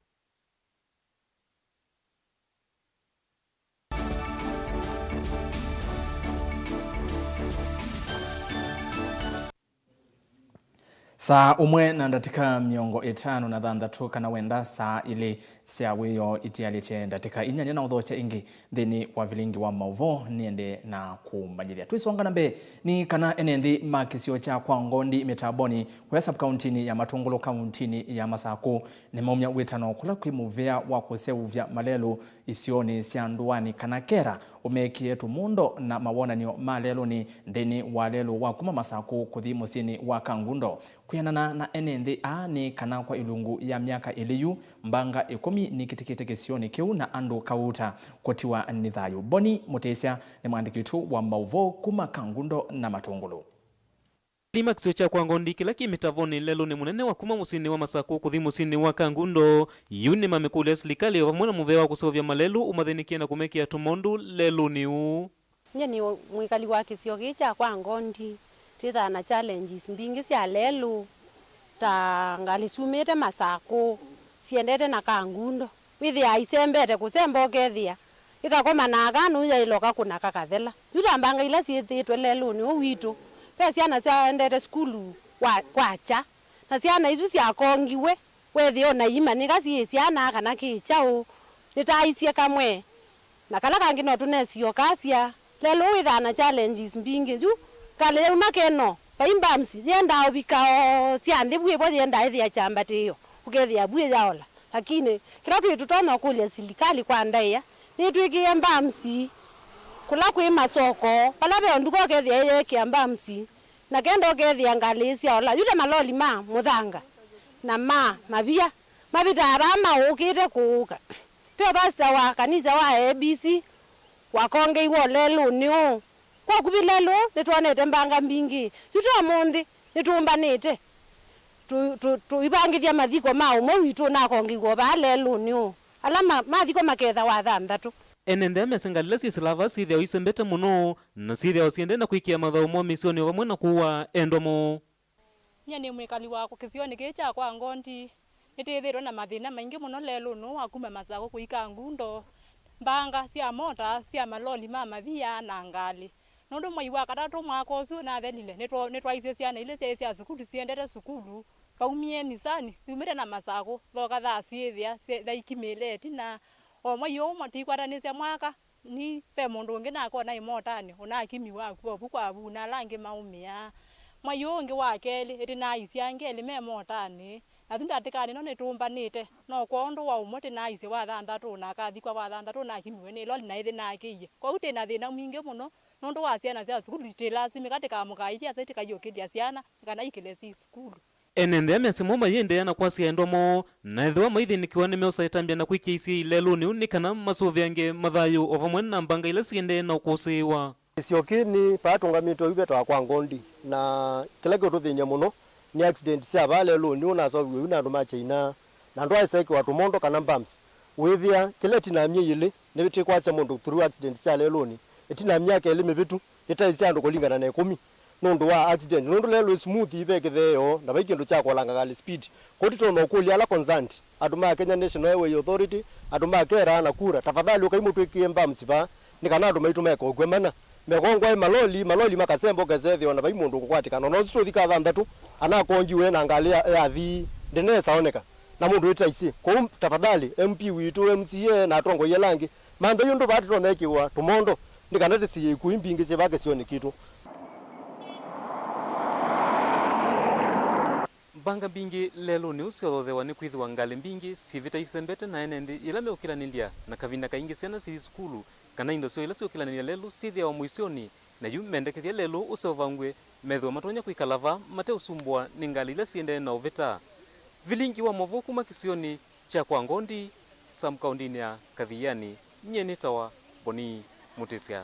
Saa ũmwe na ndatĩka mĩongo ĩtano na thanthatũ, kana wenda saa ilĩ sya wĩoo itialĩtye ndatĩka inya, nĩnaũthokya ĩngĩ nthĩnĩ wa vilingi wa maũvoo nĩende na kũmanyĩthya. Twĩsonga na mbee, nĩ kana ene nthĩ ma kĩsio kya Kwa Ngondi mĩtambonĩ kũya sub-kauntinĩ ya Matũngũlũ, kauntinĩ ya Masakũ, nĩmaumya wĩtano kũla kwĩ mũvea wa kũseũvya malelũ isionĩ sya ndũanĩ kana kera ũmekĩe tũmũndo na mawonany'o ma lelũnĩ nthĩnĩ wa lelũ wa kuma Masakũ kũthi mũsyĩnĩ wa Kangundo. Kwĩanana na ene nthĩ aa, nĩ kana kwa ilungu ya myaka ĩlĩ yu, mbanga ĩkũmi nikĩtĩkĩte kĩsionĩ kĩu na andũ kauta kũtiwa nĩ thayũ. Boni Mũtĩsya nĩ mwandĩki witũ wa maũvoo kuma Kangundo na Matũngũlũ. Nĩ kĩsio kya Kwa Ngondi kĩla kĩ mĩtavonĩ lelũnĩ mũnene wa kuma mũsyĩnĩ wa Masakũ kũthi mũsyĩnĩ wa Kangundo. Yu nĩmamĩkũlya silikalĩ o vamwe na mũvea wa kũseũvya malelũ ũmathĩnĩkĩe na kũmekĩa tũmũndo lelũnĩ ũũ. Nyie nĩ mwĩkali wa kĩsio kĩĩ kya Kwa Ngondi. Twĩthaa na challenges mbingĩ sya lelũ, ta ngalĩ syumĩte Masakũ siendete na Kangundo. Wĩthĩaa isembete kũsemba, ũkethĩa ĩkakoma na aka nũu yaĩloka kũna kakathela. Yu ta mbanga ila syĩthĩĩtwe lelũnĩ ũũ witũ, ve syana syaendete sukulu wa, kwakya, na syana isu syakongiwe, wethĩa o na iimanyĩka syĩ syana kana kĩ kyaũ. Nĩtaaisye kamwe, na kala kangĩ no tũnesio kasya. Lelũ wĩthaa na challenges mbingĩ. Yu ngalĩ yauma Keno, vai bumps yendaa ũvika o sya nthĩ vu, ĩvo yendaa ĩthĩa kyambatĩĩo, ũkethĩa vu ĩyaola. Lakini kĩla twĩ tũtonya ũkũlya silikalĩ kwa ndaĩa, nĩtwĩkĩe bumps kũla kwĩ masoko, vala ve o nduka ũkethĩa ĩyeekĩa bumps, na kenda ũkethĩa ngalĩ syaola. Yu ta maloli ma mũthanga na ma mavia mavĩtaa vaa maũkĩte kũũka. Ve o pastor wa kanisa wa A B C wakongeiwe o lelũnĩ ũũ. Kwa ũkuvĩ lelũ nĩtwonete mbanga mbingĩ. Yu ta ũmũnthĩ nĩtũmbanĩte tũ-, tũ-, tũivangĩthya mathiko ma ũmwe witũ ũnakongeiwe o vaa lelũnĩ ũũ. Ala ma-, mathikwa makethawa athanthatũ. Ene nthĩ mesĩ ngalĩ ila syĩ silava syĩthĩawa isembete mũno, na syĩthĩawa siendee na kwĩkĩa mathaũ moo mĩsyonĩ o vamwe na kũua endwa moo. Nyie nĩ mwĩkali wa kĩsionĩ kĩĩ kya Kwa Ngondi. Nĩtwĩthĩĩtwe na mathĩna maingĩ mũno lelũnĩ ũũ wa kuma Masakũ kũi Kangundo, mbanga sya mota, sya maloli ma mavia na ngalĩ. Nũndũ mwei wa katatũ mwaka ũsu ũnathelile, nĩtwa-, nĩtwaisye syana ilĩ syaĩ sya sukulu siendete sukulu, vaumie Nisani yumĩte na Masakũ, thoka thaa syĩthĩa sya-, thaikimĩle ĩtina. O mwei ũũ mo-, tũikwatanĩsya mwaka, ni ve mũndũ ũngĩ nakona ĩ motanĩ, ũnakimiwa akw'a vu kwa vu, na ala angĩ maũmĩaa. Mwai ũũ ũngĩ wa kelĩ, ĩtina aisye angĩ elĩ me motanĩ, na yu ndatĩkanĩ ĩno nĩtũmbanĩte, no kwondũ wa ũmwe tĩnaaisye wa thanthatũ, na akathikwa wa thanthatũ nakimiwe nĩ loli na ĩthĩ nakĩie. Kwoou twĩ na thĩna mwingĩ mũno nũndũ wa syana sya sukulu itĩlasimĩka tĩkamũkaa itiasa itĩkaiũkĩlya syana nĩ kana ikĩle syĩ sukulu. Ene nthĩ mesĩ moo mayĩendeea na kwasya endwa moo, na ethĩwa maithĩnĩkĩwa nĩmeũsa ĩtambya na kwĩkĩa isyĩĩ lelũnĩ ũũ nĩ kana masũvĩange mathayũ o vamwe na mbanga ila siendee na ũkũsĩĩwa. Kĩsio kĩĩ nĩ paa tũngamĩtwe yu vetawa Kwa Ngondi, na kĩla kĩũtũthĩny'a mũno nĩ accident sya vaa lelũnĩ ũũ nasoviwe yu na andũ ma China, na ndwaĩsa ĩkĩwa tũmondo kana bumps. Wĩthĩa kĩla ĩtina myei ĩlĩ nĩtĩkwasya mũndũ through accident sya lelũnĩ ĩtina myaka ĩlĩ mĩvĩtu, ĩtaĩsya andũ kũlingana na ĩkũmi nũndũ wa accident, nũndũ lelũ ĩ smooth, ve kĩtheeo, na vai kĩndũ kya kũolanga ngalĩ speed. Kwoou tũtonya ũkũlya ala concerned, andũ ma Kenya National Highway Authority, andũ ma KeRA na KURA, tafadhali ũkai mũtwĩkĩe bumps vaa, nĩ kana andũ maitũ maeke ũkw'a mana. Mekongwa ĩ maloli, maloli makasemba, ũkesa ĩthĩwa na vai mũndũ ũkũkwatĩkana. Ona ũsu tũthi ka thanthatũ, anakongiwe na ngalĩ ya, yathi, ndĩnesa oneka, na mũndũ wĩtaisye. Kwoou tafadhali, M P witũ, M C A, na atongoi ala angĩ, manthe yu ũndũ vaa tũtonya ĩkĩwa tũmondo, nĩ kana tũsiĩe ikuũ mbingĩ syĩ vaa kĩsionĩ kitũ. Mbanga mbingĩ lelũnĩ ũũ syothothewa nĩ kwĩthĩwa ngalĩ mbingĩ syĩvĩta isembete na ene nthĩ yĩla meũkĩlanĩlya, na kavinda kaingĩ syana sithi sukulu kana indo syoo ila syũkĩlanĩlya lelũ syĩthĩawa mũisyonĩ, na yu mendekethya lelũ ũseũvangw'e methĩwa matonya kwĩkala va mateũsumbũa nĩ ngalĩ ila siendee na ũvĩta. Vilingi wa maũvoo kuma kĩsionĩ kya kwa Ngondi, Sam kaũndĩnĩ ya Kathiani, nyie nĩtawa Boni Mũtĩsya.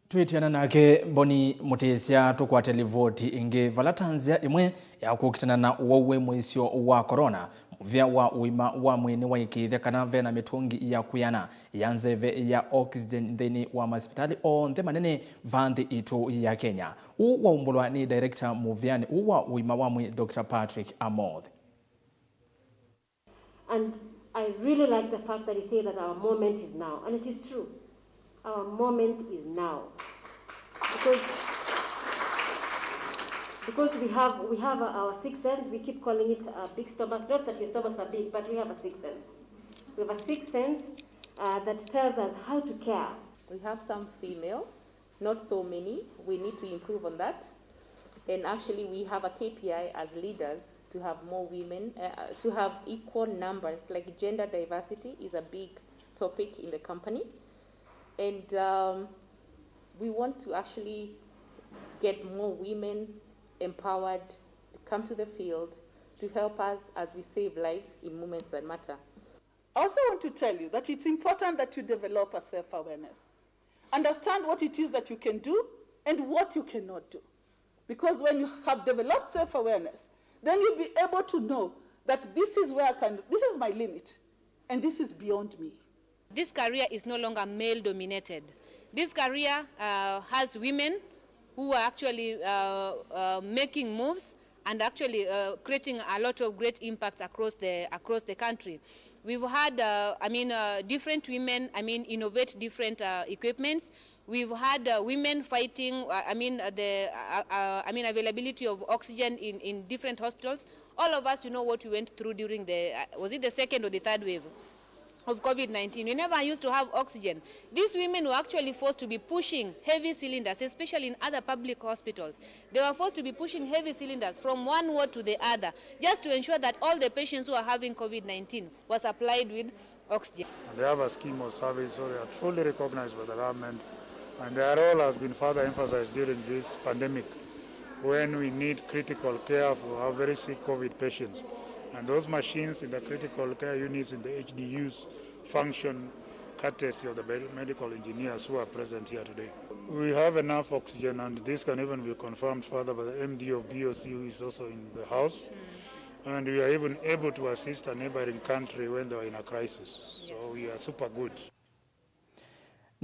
Twĩtiana nake Boni Mũtĩsya, tũkwate livoti ĩngĩ. Vala ta nzĩa ĩmwe ya kũkitana na ũwau wĩ mũisyo wa corona, mũvĩa wa ũima wa mwĩĩ nĩwaĩkĩĩthya kana ve na mĩtũngi ya kwĩana ya nzeve ya oxygen nthĩnĩ wa masivitalĩ onthe manene va nthĩ itũ ya Kenya. Ũu waumbũlwa nĩ director mũvĩanĩ ũũ wa ũima wa mwĩĩ, Doctor Patrick Amoth. And I really like the fact that he said that our moment is now. And it is true. Our moment is now. Because, because we have, we have our sixth sense, we keep calling it a big stomach. Not that your stomachs are big, but we have a sixth sense. We have a sixth sense uh, that tells us how to care. We have some female, not so many. We need to improve on that. And actually, we have a K P I as leaders to have more women, uh, to have equal numbers, like gender diversity is a big topic in the company. And um, we want to actually get more women empowered to come to the field to help us as we save lives in moments that matter. I also want to tell you that it's important that you develop a self-awareness. Understand what it is that you can do and what you cannot do. Because when you have developed self-awareness, then you'll be able to know that this is where I can, this is my limit, and this is beyond me. This career is no longer male dominated. This career uh, has women who are actually uh, uh, making moves and actually uh, creating a lot of great impacts across the across the country. We've had, uh, I mean, uh, different women, I mean, innovate different uh, equipments. We've had uh, women fighting, uh, I mean, uh, the, uh, uh, I mean, availability of oxygen in, in different hospitals. All of us, we know what we went through during the, uh, was it the second or the third wave of COVID nineteen? We never used to have oxygen. These women were actually forced to be pushing heavy cylinders, especially in other public hospitals. They were forced to be pushing heavy cylinders from one ward to the other, just to ensure that all the patients who are having COVID nineteen were supplied with oxygen. And they have a scheme of service, so they are fully recognized by the government. And their role has been further emphasized during this pandemic, when we need critical care for our very sick COVID patients. And those machines in the critical care units in the H D Us function courtesy of the med-, medical engineers who are present here today. We have enough oxygen, and this can even be confirmed further by the M D of B O C, who is also in the house. And we are even able to assist a neighboring country when they were in a crisis. So we are super good.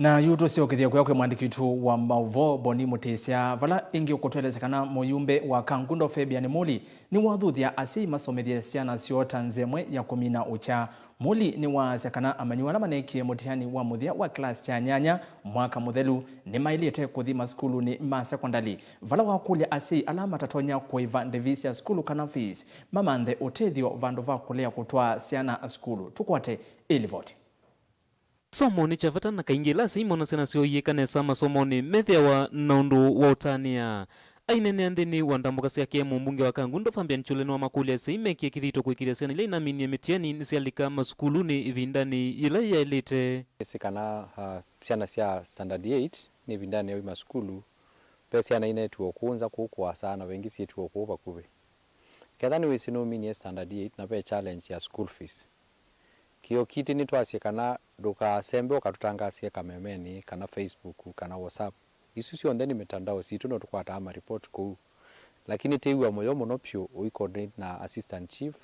Na yu tũsyokethya kwĩa kwĩ mũandĩki witũ wa maũvoo, Boni Mũtĩsya, vala ĩngĩ ũkũtũelesya kana mũyumbe wa Kangundo, Fabian Muli, nĩwathuthya asyai masomethye syana syoo ta nzĩa ĩmwe ya kũmina ũkya. Muli nĩwaasya kana amanyĩw'a ala maneekie mũtiani wa mũthya wa kĩlasi kya nyanya mwaka mũthelu nĩmaĩlĩte kũthi masukulunĩ ma sekondalĩ, vala wakũlya asyai ala matatonya kũĩva ndĩvi sya sukulu kana fees, mamanthe ũtethyo vandũ va kũlea kũtwaa syana sukulu. Tũkwate ĩ livoti. Kĩsomo nĩ kya vata, na kaingĩ ĩla asyai mona syana syoo iĩka nesa masomonĩ, methĩawa na ũndũ wa ũtanĩa. Aineenea nthĩnĩ wa ndambũka syake, mũmbunge wa Kangundo Fabian Chule nĩwamakũlya asyai mekie kĩthito kũĩkĩĩthya syana ila inaminie mĩtiani nĩsyalika masukulunĩ ĩvindanĩ yĩla yaĩlĩte. Nĩsĩ kana, ah, syana sya standard eight nĩ ĩvindanĩ ya uma sukulu, ve syana inetiwe kũũ nza kũũ kũasa na ve ingĩ syĩtiwe kũũ vakuvĩ. Ketha nĩwĩsĩ nũminie standard eight na ve challenge ya school fees, Kĩokiti nĩtwasye kana ndũkasembe ũkatũtangaasĩe kamemenĩ kana Facebook kana WhatsApp. Isu syonthe nĩ mitandao sitũ na tũkwataa maripoti kũu. Lakini tĩw'a mũyo mũno vyũ ũicoordinate na assistant chief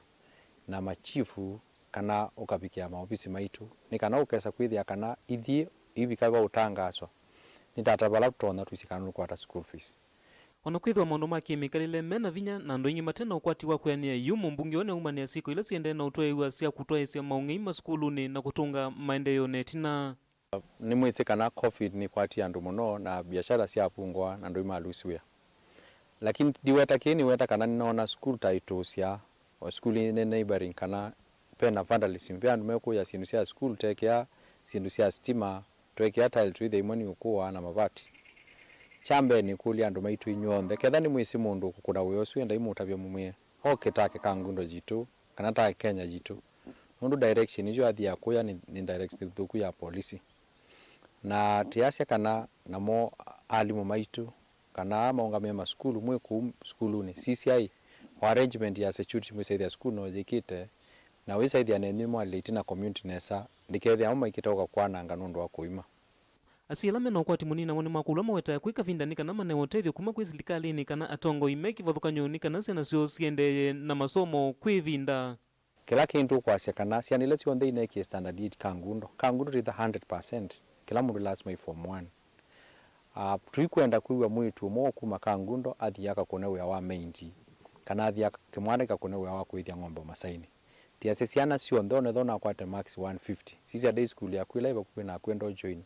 na machifu kana ũkavikĩa maovisi maitũ nĩ kana ũkesa kwĩthĩa kana ithyĩ ivika va ũtangaaswa nĩ tata vala tũtonya twĩsĩ kana nũkwata school fees. O na kwĩthĩwa maũndũ ma kĩmĩkalĩle me na vinya na andũ aingĩ mate na ũkwati wa kwĩanĩa, yu mũmbunge ũũ nĩaumanĩa syĩko ila siendee na ũtwaĩw'a sya kũtwaĩĩsya maũng'ei masukulunĩ na kũtũnga maendeeo na ĩtina. Nĩmwĩsĩ kana covid nĩkwatie andũ mũno na biashara syavungwa na andũ nĩmalusi wĩa. Lakini ndiweta kĩĩ, nĩweta kana nĩnoona sukulu ta itũsya, o sukulu nĩ neighboring kana ve na vandalism, ve andũ mekũya syĩndũ sya sukulu, tekea syĩndũ sya sitima, twekĩa tile twĩthĩa imwe nĩ ũkũa na mavati. Kya mbee nĩkũlya andũ maitũ inyw'onthe, ketha nĩmwĩsĩ mũndũ ũkũkũna wĩa ũsu, endai mũtavye mũmwĩe, oke take Kangundo yitũ, kana take Kenya yitũ. Nũndũ direction ĩyo athiaa kũya nĩ, nĩ direction nthũku ya polisi. Na tĩasya kana namo alimũ maitũ, kana aa maũngamĩe masukulu, mwĩ kũu sukulunĩ, sisyaĩ o arrangement ya security mwĩsaĩthya sukulu no yĩkĩte, na wĩsaĩthya nenyu mwalile ĩtina community nesa, ndĩkethĩa amwe maikĩte ũka kwananga nũndũ wa kũima. Asyai ala me na ũkwati mũnini namo nĩmakũlw'a mawetae kwĩ kavinda nĩ kana manewe ũtethyo kuma kwĩ silikalĩnĩ kana atongoi me kĩvathũkany'o nĩ kana syana syoo siendeeye na masomo kwĩ ĩvinda. Kĩla kĩndũ ũkwasya kana syana ila syonthe ineekie Standard eight Kangundo, Kangundo titha hundred percent, kĩla mũndũ lasima i form one. Ah, tũikwenda kwĩw'a mwĩĩtu ũmwe ũkuma Kangundo athi akakũne wĩa wa maindi, kana athi aka-, kĩmwana kĩkakũne wĩa wa kũĩthya ng'ombe ũmasainĩ. Tiasya syana syonthe, onetha ũnakwate marks one fifty, sisya day school yaku ĩla ĩ vakuvĩ naku enda ũjoin.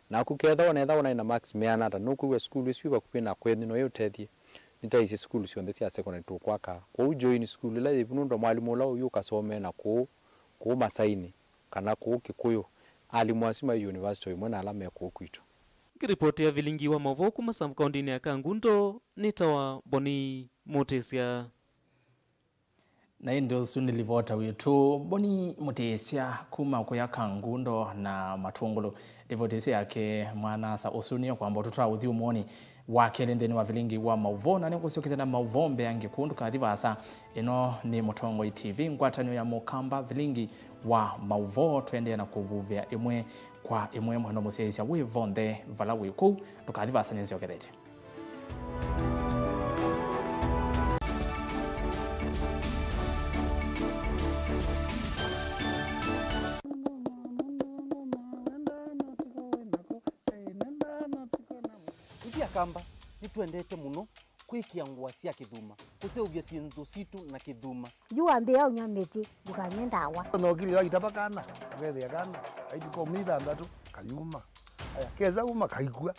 Naku ketha onetha ũnaĩ na marks meana ata, nũkwĩw'a sukulu ĩsu ĩ vakuvĩ na kwenyu no ĩũtethye. Nĩtaĩsye sukulu syonthe sya secondary tũkwaka. Kwoou join sukulu ĩla yĩvu nũndũ wa mwalimũ ũla ũyu ũkasomee na kũũ, kũũ masainĩ, kana kũũ Kĩkũyũ. Alimũ asu mai university o ĩmwe na ala me kũũ kwitũ. Ngĩripotĩa vilingi wa maũvoo kuma sub-kaũntĩnĩ ya Kangundo, nĩtawa Boni Mũtĩsya. Na ĩndĩ ũsu nĩ livota witũ Boni Mũtĩsya kuma kũya Kangundo na Matũngũlũ. Livoti ĩsu yake mwana-a-asa ũsu nĩyo kwamba ũtũtwaa ũthyũmũonĩ wa kelĩ nthĩnĩ wa vilingi wa maũvoo, na nĩngũsyokethya na maũvoo mbeange kũu ndũkathi vaasa. Ĩno nĩ Mũtongoi T V, ngwatanĩo ya Mũkamba, vilingi wa maũvoo. Tũendee na kũvuvĩa ĩmwe kwa ĩmwe, mwendo mũsyaĩĩsya wĩ vonthe vala wĩ kũu, ndũkathi vaasa, nĩnsyokethetye. Ithyĩ Akamba nĩtwendete mũno kwĩkĩa ngũa sya kĩthuma, kũseũvya syĩndũ sitũ na kĩthuma. Yu wambĩĩa ũnyw'a mĩtĩ, ndũkanywe ndawa. Ona ũkilĩ waitava kana, ũkethĩa kana, aitũka ũmĩ ithanthatu, kayuma. Aya, kesa uma, kaikw'a.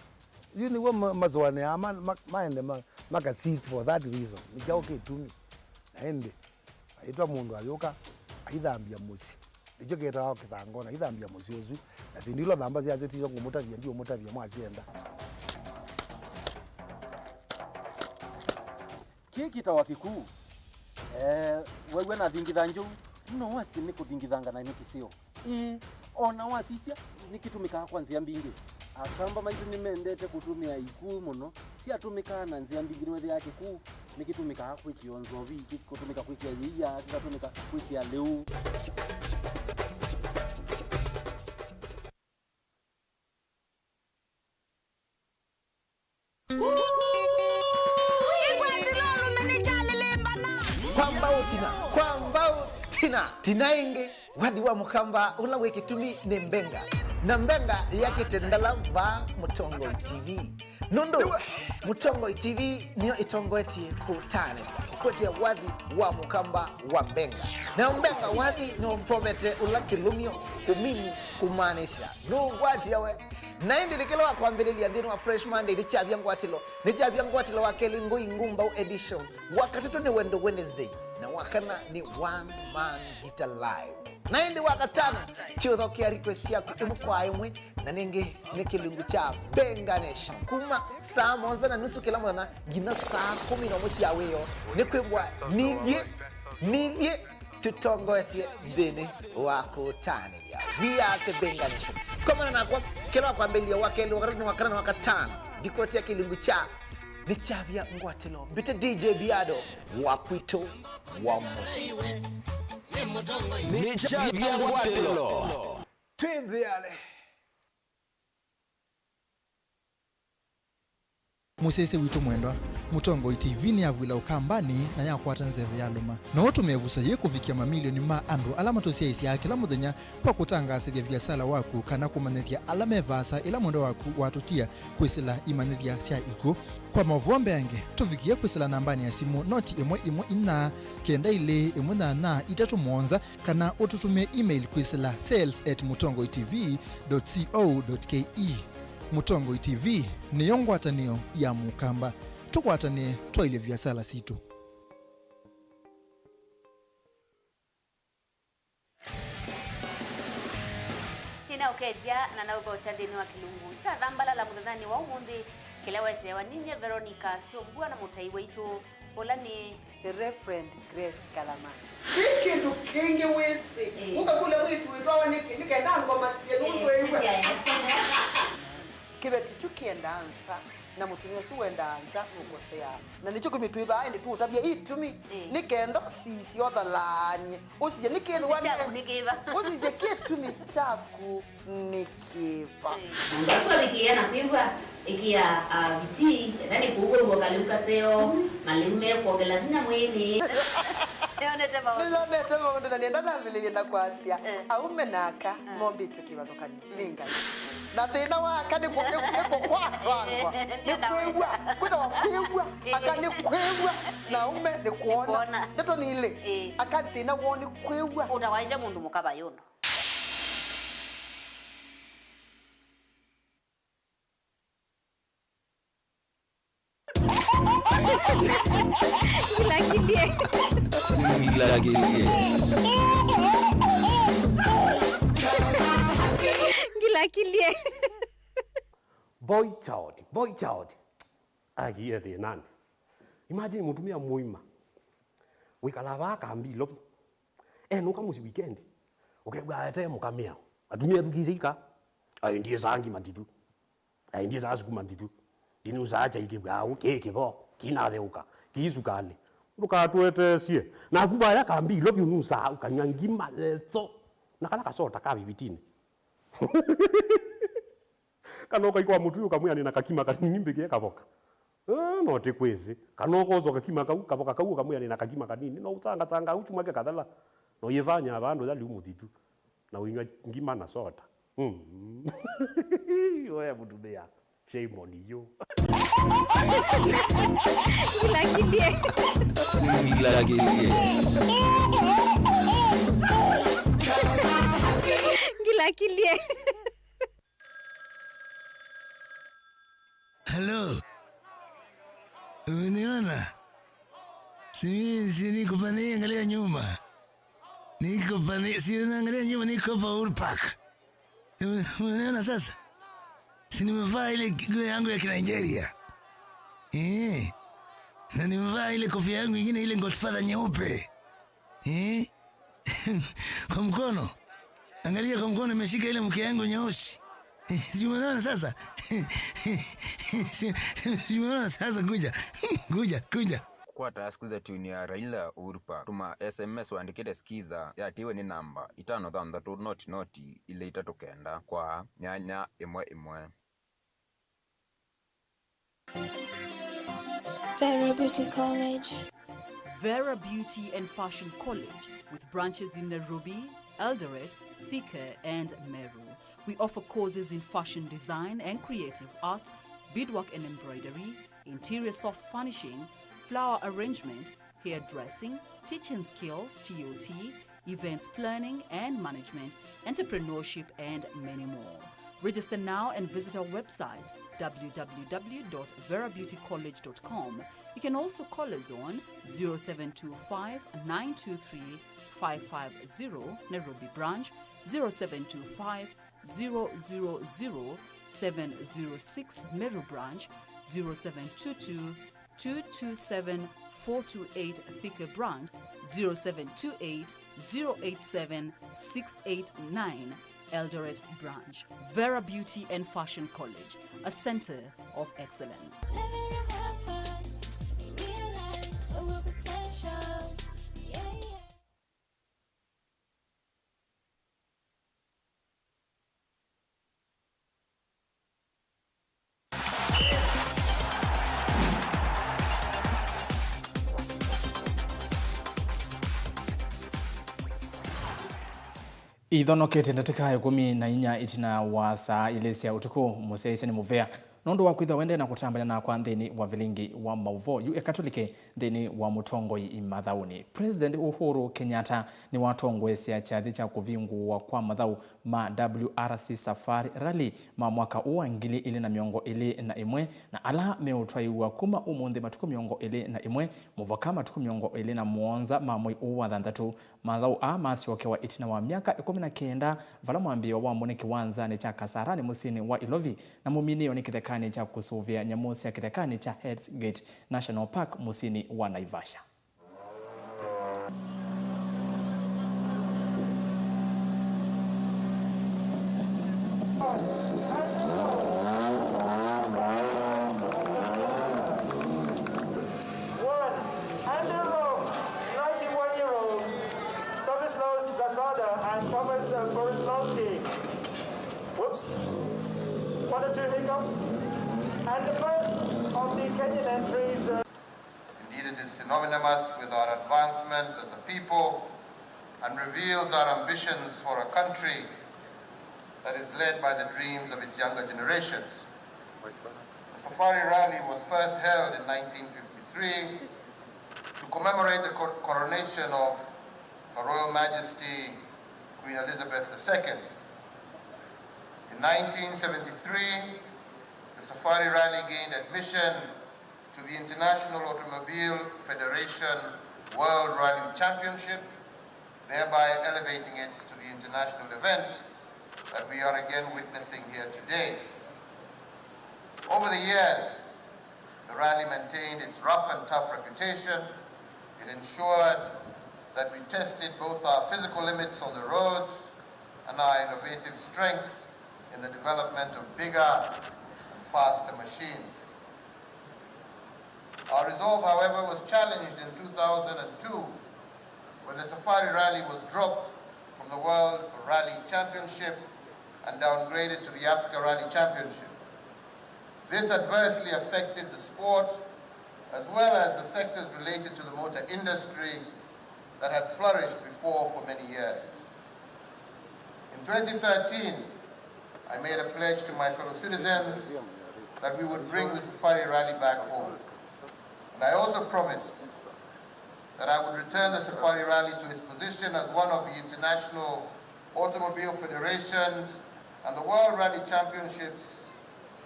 Yu nĩw'o ma-, masũanĩaa ma-, ma-, maende ma-, maka seek for that reason. Nĩ kyaũ kĩtumi? Na ĩndĩ, aitwa mũndũ ayũka, aithambya mũsyĩ. Nĩkyo kĩtawa kĩthangona, aithambya mũsyĩ ũsu. Na syĩndũ ila ũthamba syasyo tisyo ngũmũtavya, ndiũmũtavya mwasyenda. Kĩĩ kĩtawa kĩkuu. Eh, wew'a nathingitha njou, no wasye nĩ kũthingithanga na nĩ kĩseo. Ĩĩ, o na wasisya, nĩkĩtũmĩkaa kwa nzĩa mbingĩ. Akamba maitũ nĩmendete kũtũmĩa ikuu mũno. Syatũmĩkaa na nzĩa mbingĩ, nĩwethĩaa kĩkuu nĩkĩtũmĩkaa kwĩkĩa nzovi, kĩkũtũmĩka kwĩkĩa yĩia, kĩkatũmĩka kwĩkĩa lĩu. Kwa mbau tina, kwa mbau tina, tina ĩngĩ. Wathi wa Mũkamba ũla wĩ kĩtumi nĩ Mbenga, na Mbenga yakĩte ndala vaa Mũtongoi T V. Nũndũ Mũtongoi T V nĩyo ĩtongoetye kũtanĩthya kũkwetya wathi wa Mũkamba wa Mbenga. Na Mbenga wathi nĩũmpovete ũla kĩlũmyo kũmini kũmaanisha nũũkwatya we. Na ĩndĩ nĩ kĩla wa kwambĩlĩlya nthĩnĩ wa Fresh Monday nĩkyavya ngwatĩlo, nĩkyavya ngwatĩlo wa kelĩ Ngũi Ngumbau edition, wa katatũ nĩ Wendo Wednesday, na wa kana nĩ One Man Guitar Live. Na ĩndĩ wa katano kyũthokea request syaku ĩmwe kwa ĩmwe, na nĩngĩ nĩ kĩlungu kya Benga Nation. Kuma saa mũonza na nusu kĩla mũthenya nginya saa kũmi na ũmwe sya wĩoo, nĩ kwĩw'a nithyĩ, nithyĩ tũtongoetye nthĩnĩ wa kũtanĩthya. We are the Benga Nation. Komana nakwa kĩla wa kwambĩlĩlya wa kelĩ, wa katatũ, wa kana na wa katano, ndikoti ya kĩlungu kya nĩkyavya ngwatĩlo. Mbĩte D J Biado wa kwitũ wa mũsyĩ. Nĩkyavya ngwatĩlo. Twĩnthĩane. Mũsyaĩĩsya witũ mwendwa, Mũtongoi T V nĩyavw'ĩla Ũkambanĩ na yakwata nzeve yalũma. No ũtũme ĩvuso yĩĩ kũvikĩa mamilioni ma andũ ala matũsyaĩĩsyaa kĩla mũthenya kwa kũtangaasĩthya viasala waku kana kũmanyĩthya ala me vaasa ĩla mwendwa waku watũtia kwĩsĩla imanyĩthya sya ikw'ũ. Kwa maũvoo mbeange, tũvikĩe kwĩsĩla nambanĩ ya simũ noti ĩmwe ĩmwe inya kenda ilĩ ĩmwe nyanya itatũ mũonza, kana ũtũtũmĩe email kwĩsĩla sales at mũtongoi T V dot co dot K E. Mũtongoi T V nĩyo ngwatanĩo ya Mũkamba. Tũkwatanĩe twaĩlye viasala sitũ. Nĩnaũkethya na naũthokya nthĩnĩ wa kĩlungu kya Thambalala mũthenyanĩ wa ũmũnthĩ. Kĩla wetewa ninyie Veronica Syombua na mũtai waitũ, ũla nĩ Reverend Grace Kalama. Kwĩ kĩndũ kĩngĩ wĩsĩ, eh, ũkakũlya mwĩĩtu wĩtwawa nĩkĩ, nĩ kenda ngoma syĩ nũndũ ĩw'a. Kĩveti kyu kĩendaa nza, na mũtumĩa ũsu wendaa nza nũkoseaa. Na nĩkyo kĩtumi twĩ vaa ĩndĩ tũũtavya itumi, eh, nĩ kenda ũsisye ũthalaany'e. Ũsisye nĩ kĩthwa nĩ kyaku nĩ kĩva? Ũsisye kĩtumi kyaku nĩ kĩva? Mũndũ ũsu avikĩĩa na kwĩw'a, ĩkĩa, ah, vitii, ethĩwa nĩ kũu ũw'o kalĩu kaseo, malĩu mekwongela vinya mwĩĩnĩ. Nĩyonete maũndũ. Nĩyonete maũndũ, na nĩenda nambĩlĩlye na kwasya, eh, aume na aka, eh, mombĩtwe kĩvathũkany'o nĩ Ngai. Na thĩna wa aka nĩ kũ-, nĩ, nĩ kũkwatwangwa, nĩ kwĩw'a, kwĩtawa kwĩw'a, aka nĩ kwĩw'a, na aume nĩ kwona. Nĩ kwona. Ndeto nĩ ilĩ, eh, aka thĩna woo nĩ kwĩw'a. Ũtawaĩte mũndũ mũka vayũno. Ngilakilie. Ngilakilie. Ngilakilie. Boy child, boy child. Akie thĩnanĩ. Imagine mũtumĩa mũima. Wĩkalaa vaa Kambi Ilovi. Enũka mũsyĩ weekend. Ũkew'a aete mũka mĩao. Atumĩa athukĩĩsye ika. Aendie saa ngima nditũ. Aendie saa sukuma nditũ. Ndinusaa kyai kĩw'aũ, kĩ kĩvo, kĩinatheũka, kĩ sukalĩ. Ndũkatũeteesye. Naku vaya Kambi Ilovi ũnusaa, ũkanywa ngima yetho. Na kala kasota ka vivitinĩ. Kana ũkaika wa mũtui ũkamwĩa nĩ na kakima kanini mbĩkĩe kavoka. Ah, no tĩkwĩsĩ. Kana ũkosa kakima kau, kavoka kau ũkamwĩa nĩ na kakima kanini. No ũsangasanga au chuma ke kathela. No yĩvanya vandũ ya liu mũthitũ. Na ũinywa ngima na soda. Mm. Oya mũtumĩa. Shame on you. Ngilakilie. Ngilakilie. Ngilakilie. Hello. Umeniona? Si, si niko pale, angalia nyuma. Niko pale, si unaangalia nyuma, niko hapa Uhuru Park. Unaona sasa? Si nimevaa ile nguo yangu ya Kinigeria. Eh. Na nimevaa ile kofia yangu ingine, ile Godfather nyeupe. Eh. Kwa mkono. Angalia kwa mkono, nimeshika ile mke yangu nyeusi. Eh, si umeona sasa? Si, si umeona sasa? Kuja. Kuja, kuja. Kũkwata siku za tune ya Raila Uhuru Park, tũma S M S ũandĩkĩte skiza, yatiwe nĩ namba itano thanthatũ noti noti ilĩ itatũ kenda kwa nyanya ĩmwe ĩmwe. Vera Beauty College. Vera Beauty and Fashion College, with branches in Nairobi, Eldoret, Thika, and Meru. We offer courses in fashion design and creative arts, beadwork and embroidery, interior soft furnishing, flower arrangement, hairdressing, teaching skills, T O T, events planning and management, entrepreneurship, and many more. Register now and visit our website, w w w dot vera beauty college dot com. You can also call us on zero seven two five, nine two three, five five zero, Nairobi branch, zero seven two five, zero zero zero, seven zero six, Meru branch, zero seven two two, two two seven, four two eight, Thika branch, zero seven two eight, zero eight seven, six eight nine, Eldoret branch. Vera Beauty and Fashion College, a center of excellence. Living your purpose, in real life, your potential. Yeah, yeah. Ithonokete ndatĩka ĩkũmi na inya ĩtina wa saa ilĩ sya ũtukũ, mũsyaĩĩsya nĩ mũvea. Nũndũ wa kwĩthĩwa wendee na kũtambanĩa nakwa nthĩnĩ wa vilingi wa maũvoo, yu eka tũlike nthĩnĩ wa mũtongoi mathaũnĩ. President Uhuru Kenyatta nĩwatongoesya kyathĩ kya kũvingũwa kwa mathaũ ma W R C Safari Rally ma mwaka ũũ wa ngili ilĩ na mĩongo ĩlĩ na ĩmwe, na ala meũtwaĩwa kuma ũmũnthĩ matukũ mĩongo ĩlĩ na ĩmwe mũvaka matukũ mĩongo ĩlĩ na mũonza ma mwei ũũ wa thanthatũ. Mathaũ aa masyokewa ĩtina wa myaka ĩkũmi na kenda, vala mwambĩĩo wamo nĩ kĩwanzanĩ kya Kasarani mũsyĩnĩ wa Ilovi, na mũminĩĩo nĩ kĩtheka kĩthekanĩ kya kũsũvĩa nyamũ sya kĩthekanĩ kya Hell's Gate National Park mũsyĩnĩ wa Naivasha. One, Andrew Long, ninety-one-year-old Stanislaus Zasada and Thomas, uh, Borislawski. Whoops. One or two hiccups. And the first of the Kenyan entries, uh, Indeed, it is synonymous with our advancement as a people and reveals our ambitions for a country that is led by the dreams of its younger generations. The Safari Rally was first held in nineteen fifty-three to commemorate the co- coronation of Her Royal Majesty Queen Elizabeth the Second. In nineteen seventy-three, the Safari Rally gained admission to the International Automobile Federation World Rally Championship, thereby elevating it to the international event that we are again witnessing here today. Over the years, the rally maintained its rough and tough reputation. It ensured that we tested both our physical limits on the roads and our innovative strengths in the development of bigger and faster machines. Our resolve, however, was challenged in two thousand two when the Safari Rally was dropped from the World Rally Championship and downgraded to the Africa Rally Championship. This adversely affected the sport as well as the sectors related to the motor industry that had flourished before for many years. In twenty thirteen, I made a pledge to my fellow citizens that we would bring the Safari Rally back home. And I also promised that I would return the Safari Rally to its position as one of the International Automobile Federation's and the World Rally Championship's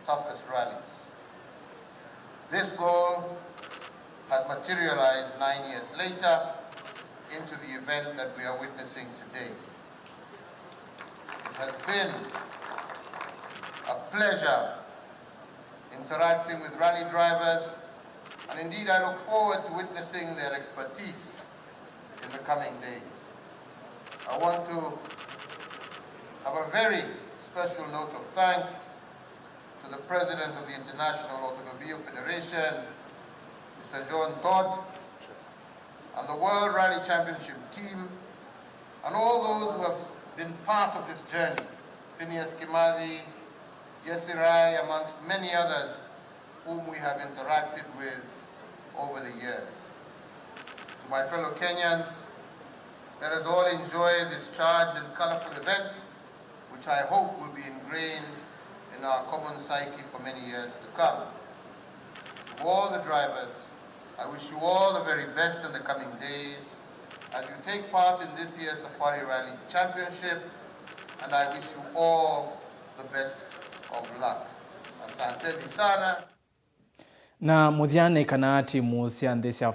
toughest rallies. This goal has materialized nine years later into the event that we are witnessing today. It has been a pleasure interacting with rally drivers, and indeed I look forward to witnessing their expertise in the coming days. I want to have a very special note of thanks to the President of the International Automobile Federation, Mister Jean Todt, and the World Rally Championship team, and all those who have been part of this journey, Phineas Kimathi, Jesse Rai, amongst many others whom we have interacted with over the years. To my fellow Kenyans, let us all enjoy this charged and colorful event, which I hope will be ingrained in our common psyche for many years to come. To all the drivers, I wish you all the very best in the coming days as you take part in this year's Safari Rally Championship, and I wish you all the best of luck. Asanteni sana. Na mũthya nĩ kana timu sya nthĩ sya